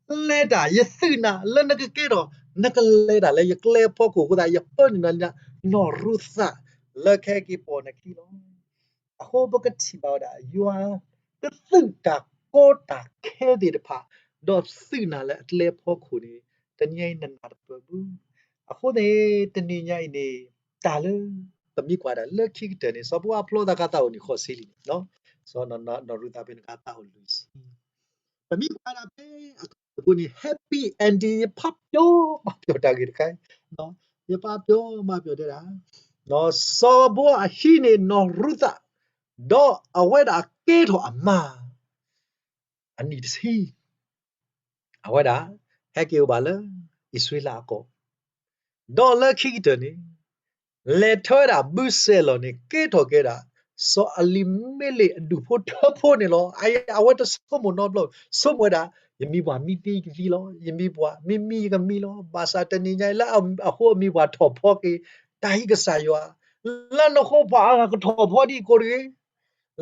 ဧါ, လဲၤတၢ် ယသုးနၤလၢနကကဲထီၣ်, နကလဲၤတၢ်လၢယကျဲအဖီခိၣ်အဃိသတး ယပၢနုာ်နၤ နီၢ်ရူၤသး လၢခဲက့ၤပိာ်နခံလီၤ. အဃိပကထံၣ်ဘၣ်ဝဲဒၣ် ယွၤကသုးတၢ်ကီတၢ်ခဲသ့ၣ်တဖၣ်, ဒီးသုးနၤလၢအကျဲအဖီခိၣ်န့ၣ် တနံၤညါအံၤနနၢ်တပၢၢ်ဘၣ်. အဃိန့ၣ် တနံၤညါအံၤန့ၣ် တၢ်လၢ ပမ့ၢ်ကွၢ်ဒၣ်လၢခံကတၢၢ်န့ၣ် စီၤပၤအဖျီသးကသးအိၣ်န့ၣ် ဃိးဆံလံန့ၣ်, စီၤ နီၢ်ရူၤသးဖဲန့ၣ်ကသးအိၣ်လွံၢ်ဆံ ပမ့ၢ်ကွၢ်ဒၣ်ဖဲအကတၢၢ်အဃိန့ၣ် happy ending ယဖးပျီၤမးပျီၤတၢ်ဂ့ၢ်တခါ, ယဖးပျီၤမးပျီၤတဲဒၣ်, စီၤဘိအဟံးန့ၢ်နီၢ်ရူၤသး, ဒီးအဝဲဒၣ်ကဲထီၣ်အမါ အနံၣ်တဆံ အဝဲဒၣ် ဟဲက့ၤအိၣ်ဘၣ်လၢ အံၣ်စရ့လးအကီၢ်, ဒီးလၢခံကတၢၢ်န့ၣ် လဲၤထၢဝဲဒၣ်ဘုစဲလီၤန့ၣ် ကဲထီၣ်က့ၤဒၣ် စီၤအလံၤမ့လ့းအဒူၣ်ဖိထၢဖိန့ၣ်လီၤ. အဝဲတဆိကမိၣ်နီတဘျီ, ဆိကမိၣ်ဝဲဒၣ် ယမံပှၤမံသံယကသံလီၤ, ယမံပှၤမံမံယကမံလီၤ. ဘၣ်ဆၣ်တနံၤညါအံၤလၢအဃိအမံၤပှၤထီၣ်ဖီက့ၤ, တၢ်ဟံးကစၢ်ယွၤ, လၢနဃိပှၤအါဂၤကထီၣ်ဖီဒ်ကိးတဂ့ၤ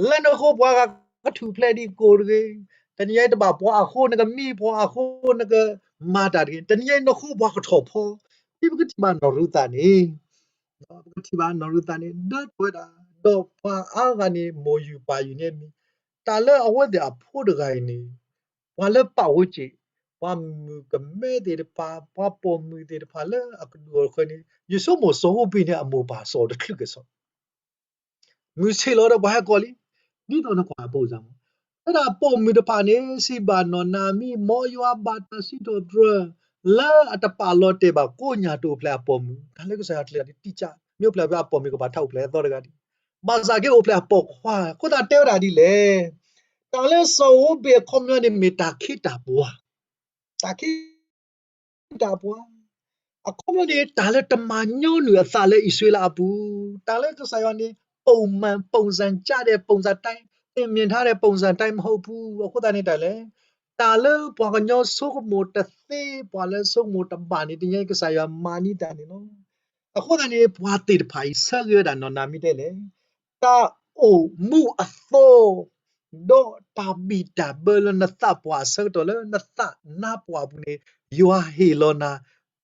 လၢနဃိပှၤဂၤကထူၣ်ဖျဲးဒ်ကိးတဂ့ၤ, တနံၤညါအံၤတဘၣ်ပှၤအဃိနကမံ, ပှၤအဃိနကမၤတၢ်တဂ့ၤ, တနံၤညါအံၤနဃိပှၤကထီၣ်ဖီ, ဒ်ပကထံၣ်ဘၣ်နီၢ်ရူၤသးန့ၣ်, ပကထံၣ်ဘၣ်နီၢ်ရူၤသးန့ၣ် ဒၢထီၣ်ဝဲဒၣ်, ဒီးပှၤအါဂၤန့ၣ် မိၢ်ယုၢ်ပၢ်ယုၢ်န့ၣ်မံၤ, တၢ်လၢအဝဲသ့ၣ်အဖိတဂၤအံၤန့ၣ်, ပှၤလၢပာ်ဝဲစ့ၢ်, ပှၤမုၣ်ကမဲသ့ၣ်တဖၣ်, ပှၤပိာ်မုၣ်သ့ၣ်တဖၣ်လၢအကဒူၣ်အဃၢၤန့ၣ် ယဆိကမိၣ်စီၤဧိဘ့းန့ၣ် အမိၢ်ပၢ်စီၤတချုးကစီၣ် မုၢ်ဆ့ၣ်လီၤဒီးပှၤဟဲကိးလံ, ဒ်သိးနကွၢ်အပိၢ်စါမး, ဝဲဒၣ်ပိာ်မုၣ်တဖၣ်န့ၣ် စံးဘၣ်နီၢ်နၤမံၤ မ်ယွၤဘၣ်တၢ်စံးထီၣ်ပတြၢၤ, လၢအတပာ်လီၤတဲာ်ဘၣ်ကိးညၣ်တအိၣ်ဖျဲၣ်အပိာ်မုၣ်, တၢ်လၢကစၢ်ယွၤကျဲၤတံာ်ကၢ်, မ့ၢ်အိၣ်ဖျဲၣ်ဖဲအပိာ်မုၣ်ကဘၣ်ထးအိၣ်ဖျဲၣ်အသီတဂၤဒံး, ဘၣ်ဆၣ်က့အိၣ်ဖျဲၣ်အပိာ်ခွါ, အဃိသတးတဲဝဲဒၣ်ဒ်လဲၣ်, တၢ်လၢစီၤဧိဘ့းအခီပညီန့ၣ်မ့ၢ်တၢ်ခ့တၢ်ပှၤ, တၢ်ခ့ တၢ်ပှၤ, အခီပညီန့ၣ် တၢ်လၢတမၤညီနုၢ်အသးလၢအံၣ်စရ့လးအပူၤ, တၢ်လၢကစၢ်ယွၤန့ၣ် ပုံမှန်ပုံစံကျတဲ့ပုံစံတိုင်း, သင်မြင်ထားတဲ့ပုံစံတိုင်းမဟုတ်ဘူး, အဃိသတးန့ၣ်တၢ်လဲၣ်, တၢ်လၢပှၤကညီဆိကမိၣ်တသ့, ပှၤလၢဆိကမိၣ်တဘၣ်န့ၣ် တနံၤညါအံၤကစၢ်ယွၤမၤန့ၢ်တၢ်န့ၣ်လီၤ. အဃိသတးန့ၣ် ပှၤသ့ၣ်တဖၣ်အံၤ ဆၢဂ့ၤဝဲဒၣ်နီၢ်နၤမံၤဒ်လဲၣ်, တၢ်အိၣ်မူအသီ ဒီးတၢ်ဘံၣ်တၢ်ဘၢလၢနသးပှၢ်အဆၢကတီၢ်လၢနသးနါပှၢ်အပူၤန့ၣ် ယွၤဟ့ၣ်လီၤနၤ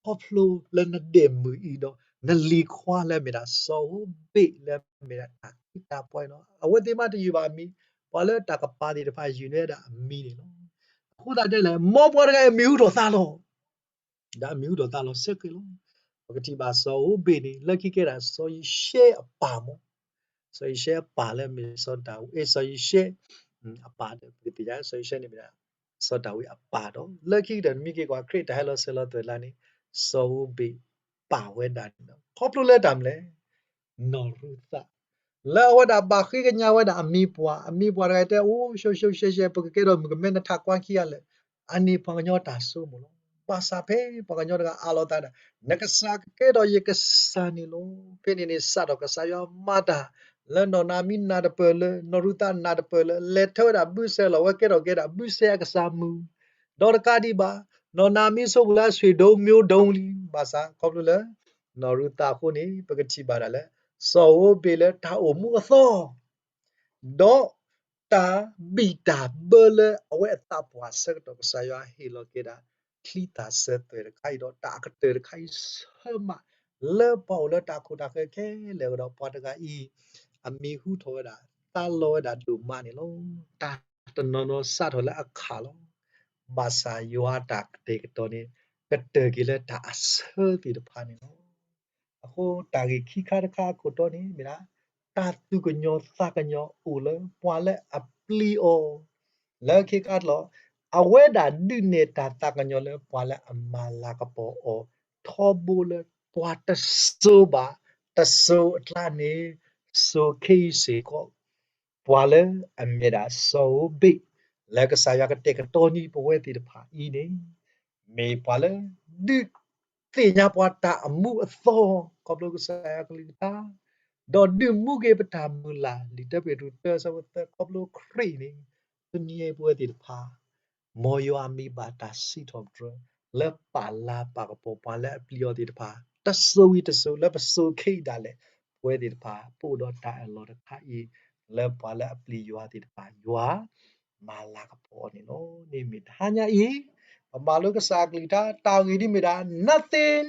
ခီဖျိလၢနဒဲးမုၢ်အံၤဒီး နလံၤခွါလၢအမ့ၢ်ဒၣ်စီၤဧိဘ့းလၢအမ့ၢ်ဒၣ်တၢ်ခ့တၢ်ပှၤအံၤလီၤ. အဝဲသ့ၣ်မးတယုၢ်ဘၣ်အမံၤ, ပှၤလၢတၢ်ကပၤသ့ၣ်တဖၣ်ယုၢ်န့ၢ်ဝဲဒၣ်အမံၤန့ၣ်လီၤ. အဃိသတးဒ်လဲၣ်, မ်ပှၤတဂၤအံၤမံၤဟူထီၣ်သါလီၤ ဒီးအမံၤဟူထီၣ်သါလီၤဆၢက့ၤလီၤ. ပကထံၣ်ဘၣ်စီၤဧိဘ့းန့ၣ် လၢခံကဲဒၣ်စီၤယံၤၡဲအပၢ်မး, စီၤယံၤၡဲအပၢ်လၢအမ့ၢ်စီၤဒၤဝံး, စီၤယံၤၡဲအပၢ်ဒီး ပကသ့ၣ်ညါစီၤယံၤၡဲန့ၣ်မ့ၢ်ဒၣ် စီၤဒၤဝံးအပၢ်ဒီး လၢခံကတၢၢ်နမ့ၢ်က့ၤကွၢ်ခရံာ်တၢ်ဟဲလီၤစၢၤလီၤသွဲၣ်လၢ်န့ၣ် စီၤဧိဘ့းပာ်ဝဲဒၣ်န့ၣ်လီၤ. ခီဖျိလၢတၢ်မနုၤလဲၣ် နီၢ်ရူၤသး လၢအဝဲဒၣ်ဘၣ်ဃ့ကညးဝဲဒၣ်အမံၤပှၢ်, အမံၤပှၢ်တဂၤတဲ အိၣ် ရှဲရှဲရှဲရှဲ ပကကဲထီၣ်မုၣ်ကမဲနထးကွၢ်ခံဂၤလၢာ်, အန့ၣ်ပှၤကညီတၢ်ဆိကမိၣ်လီၤ. ဘၣ်ဆၣ်ဖဲပှၤကညီတဂၤအးလီၤသးဒၣ် နကစၢ်ကကဲထီၣ်ယကစၢ်န့ၣ်လီၤ. ဖဲန့ၣ်န့ၣ် စးထီၣ်ကစၢ်ယွၤမၤတၢ် လၢနီၢ်နၤမံၤနၢ်တပၢၢ်လၢ နီၢ်ရူၤသးနၢ်တပၢၢ်လၢ လဲၤထၢဝဲဒၣ်ဘုစဲလီၤ အဝဲကဲထီၣ်ကဲဒၣ်ဘုစဲအကစၢ်မုၣ်, ဒီးတကးဒံးဘၣ် နီၢ်နၤမံၤဆိကမိၣ်လၢအဆွေမျိုးဒုံးလံ, ဘၣ်ဆၣ်ခီဖျိလၢ နီၢ်ရူၤသးအဃိန့ၣ် ပကထံၣ်ဘၣ်ဒၣ်လၢ စီၤဧိဘ့းလၢတၢ်အိၣ်မူအသီ ဒီးတၢ်ဘံၣ်တၢ်ဘၢလၢအဝဲအသးပှၢ်အဆၢကတီၢ် ကစၢ်ယွၤဟ့ၣ်လီၤက့ၤဒၣ် ချံသၣ်စၢၤသွဲၣ်တခါအံၤဒီး တၢ်အကတၢၢ်တခါအံၤဆၢမး လၢပှၤအိၣ်လၢတၢ်ခိၣ်တၢ်ဃၢခဲလၢာ်ဒီး ပှၤတဂၤအံၤ အမံၤဟူထီၣ်ဝဲဒၣ် သါလီၤဝဲဒၣ်ဒိၣ်မးန့ၣ်လီၤ. တၢ်တနီၤနီၤစးထီၣ်လၢအခးလီၤ. ဘၣ်ဆၣ်ယွၤအတၢ်ကတဲာ်ကတီၤန့ၣ် ကတၢၢ်က့ၤလၢတၢ်အဆၢသ့ၣ်တဖၣ်န့ၣ်လီၤ. အဃိတၢ်ဂ့ၢ်ခံခါတခါအခိၣ်တီန့ၣ်မ့ၢ်ဒၣ် တၢ်သူၣ်ကညီၤသးကညီၤအိၣ်လၢပှၤလၢအပျံၤအီၤ လၢခံခါတလီၤ အဝဲဒၣ်ဒုးနဲၣ်တၢ်သးကညီၤလၢပှၤလၢအမၤလၤကပီၤအီၤ ထီဘိလၢပှၤတစိၤဘၣ်တစိၤအကျါန့ၣ် စိၤခဲအံၤစ့ၢ်ကီး ပှၤလၢအမ့ၢ်ဒၣ်စီၤဧိဘ့း လၢကစၢ်ယွၤကတဲာ်ကတီၤန့ၢ်ပဝဲသ့ၣ်တဖၣ်အံၤန့ၣ် မ့ၢ်ပှၤလၢဒုးသ့ၣ်ညါပှၤတၢ်အမူအသီ ခီဖျိကစၢ်ယွၤအကလုၢ်ကထါ ဒီးဒုးမူက့ၤပတၢ်မုၢ်လၢ် လံာ်တၢပ့းတရူးသၢဆၢဖိသၢ ခီဖျိခရံာ်န့ၣ် တနံၤအံၤပဝဲသ့ၣ်တဖၣ် မ်ယွၤမ့ၢ်ဘၣ်တၢ်စံးထီၣ်ပတြၢၤ လၢပာ်လၤပာ်ကပီၤပှၤလၢအပျံၤအီၤသ့ၣ်တဖၣ် တစိၤဝံၤတစိၤ လၢပစိၤခဲအံၤဒၣ်လဲာ် ပဝဲသ့ၣ်တဖၣ် ပအိၣ်ဒီးတၢ်အၢၣ်လီၤတခါအံၤ လၢပှၤလၢအပျံၤယွၤသ့ၣ်တဖၣ် ယွၤမၤလၤကပီၤအီၤန့ၣ်လီၤ. န့ၣ်မ့ၢ်တဟါညါအံၤ ပမၤလိကစၢ်အကလုၢ်ကထါ တၢ်ဂ့ၢ်ဒ်မ့ၢ်ဒၣ် nothing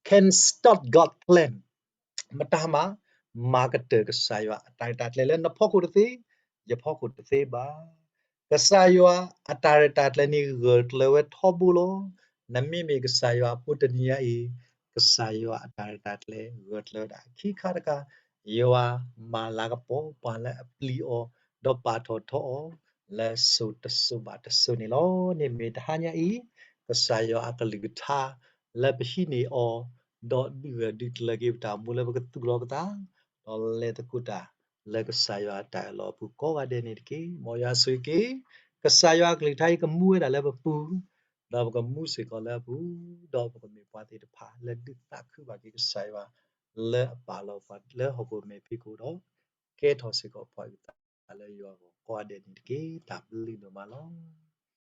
can stop God plan. မတၤမၤ မၤကတၢၢ်ကစၢ်ယွၤအတၢ်ရဲၣ်တၢ်ကျဲၤလၢနဖီခိၣ်တသ့, ယဖီခိၣ်တသ့ဘၣ်. ကစၢ်ယွၤအတၢ်ရဲၣ်တၢ်ကျဲၤန့ၣ် ဂၢၢ်ကျၢၤဝဲထီဘိလီၤ. နမ့မ့ၢ်ကစၢ်ယွၤအဖိတနံၤညါအံၤ, ကစၢ်ယွၤအတၢ်ရဲၣ်တၢ်ကျဲၤ ဂၢၢ်ကျၢၤဝဲဒၣ်ခံခါတခါ, ယွၤမၤလၤကပီၤပှၤလၢအပျံၤအီၤ, ဒီးပာ်ထီၣ်ထီအီၤ လၢစိၤတစိၤဘၣ်တစိၤန့ၣ်လီၤ. န့ၣ်မ့ၢ်တဟါညါအံၤ ကစၢ်ယွၤအကလုၢ်ကထါ လၢပဟံးန့ၢ်အီၤ, ဒီးဒုးဂၢၢ်ဒုးကျၢၤက့ၤပတၢ်အိၣ်မူလၢပကသူၣ်လီၤပသး, ဒီးလဲၤသကိးတၢ် လၢကစၢ်ယွၤအတၢ်အၢၣ်လီၤအပူၤကိးဂၤဒဲးန့ၣ်တက့ၢ်. မ်ယွၤဆိၣ်ဂ့ၤက့ၤ ကစၢ်ယွၤအကလုၢ်ကထါအံၤကမူဝဲဒၣ်လၢပပူၤ, ဒီးပကမူစ့ၢ်ကီးလၢအပူၤ, ဒီးပကမ့ၢ်ပှၤသ့ၣ်တဖၣ်လၢဒုးသးခုဘၣ်က့ၤကစၢ်ယွၤ လၢအပာ်လီၤပှၤလၢဟီၣ်ခိၣ်မဲာ်ဖံးခိၣ်ဒီး ကဲထီၣ်စ့ၢ်ကီးပှၤအုၣ်သးလၢယွၤအဂီၢ်ကိးဂၤဒဲးန့ၣ်တက့ၢ်. တၢ်ဘျုးဒိၣ်မးလီၤ.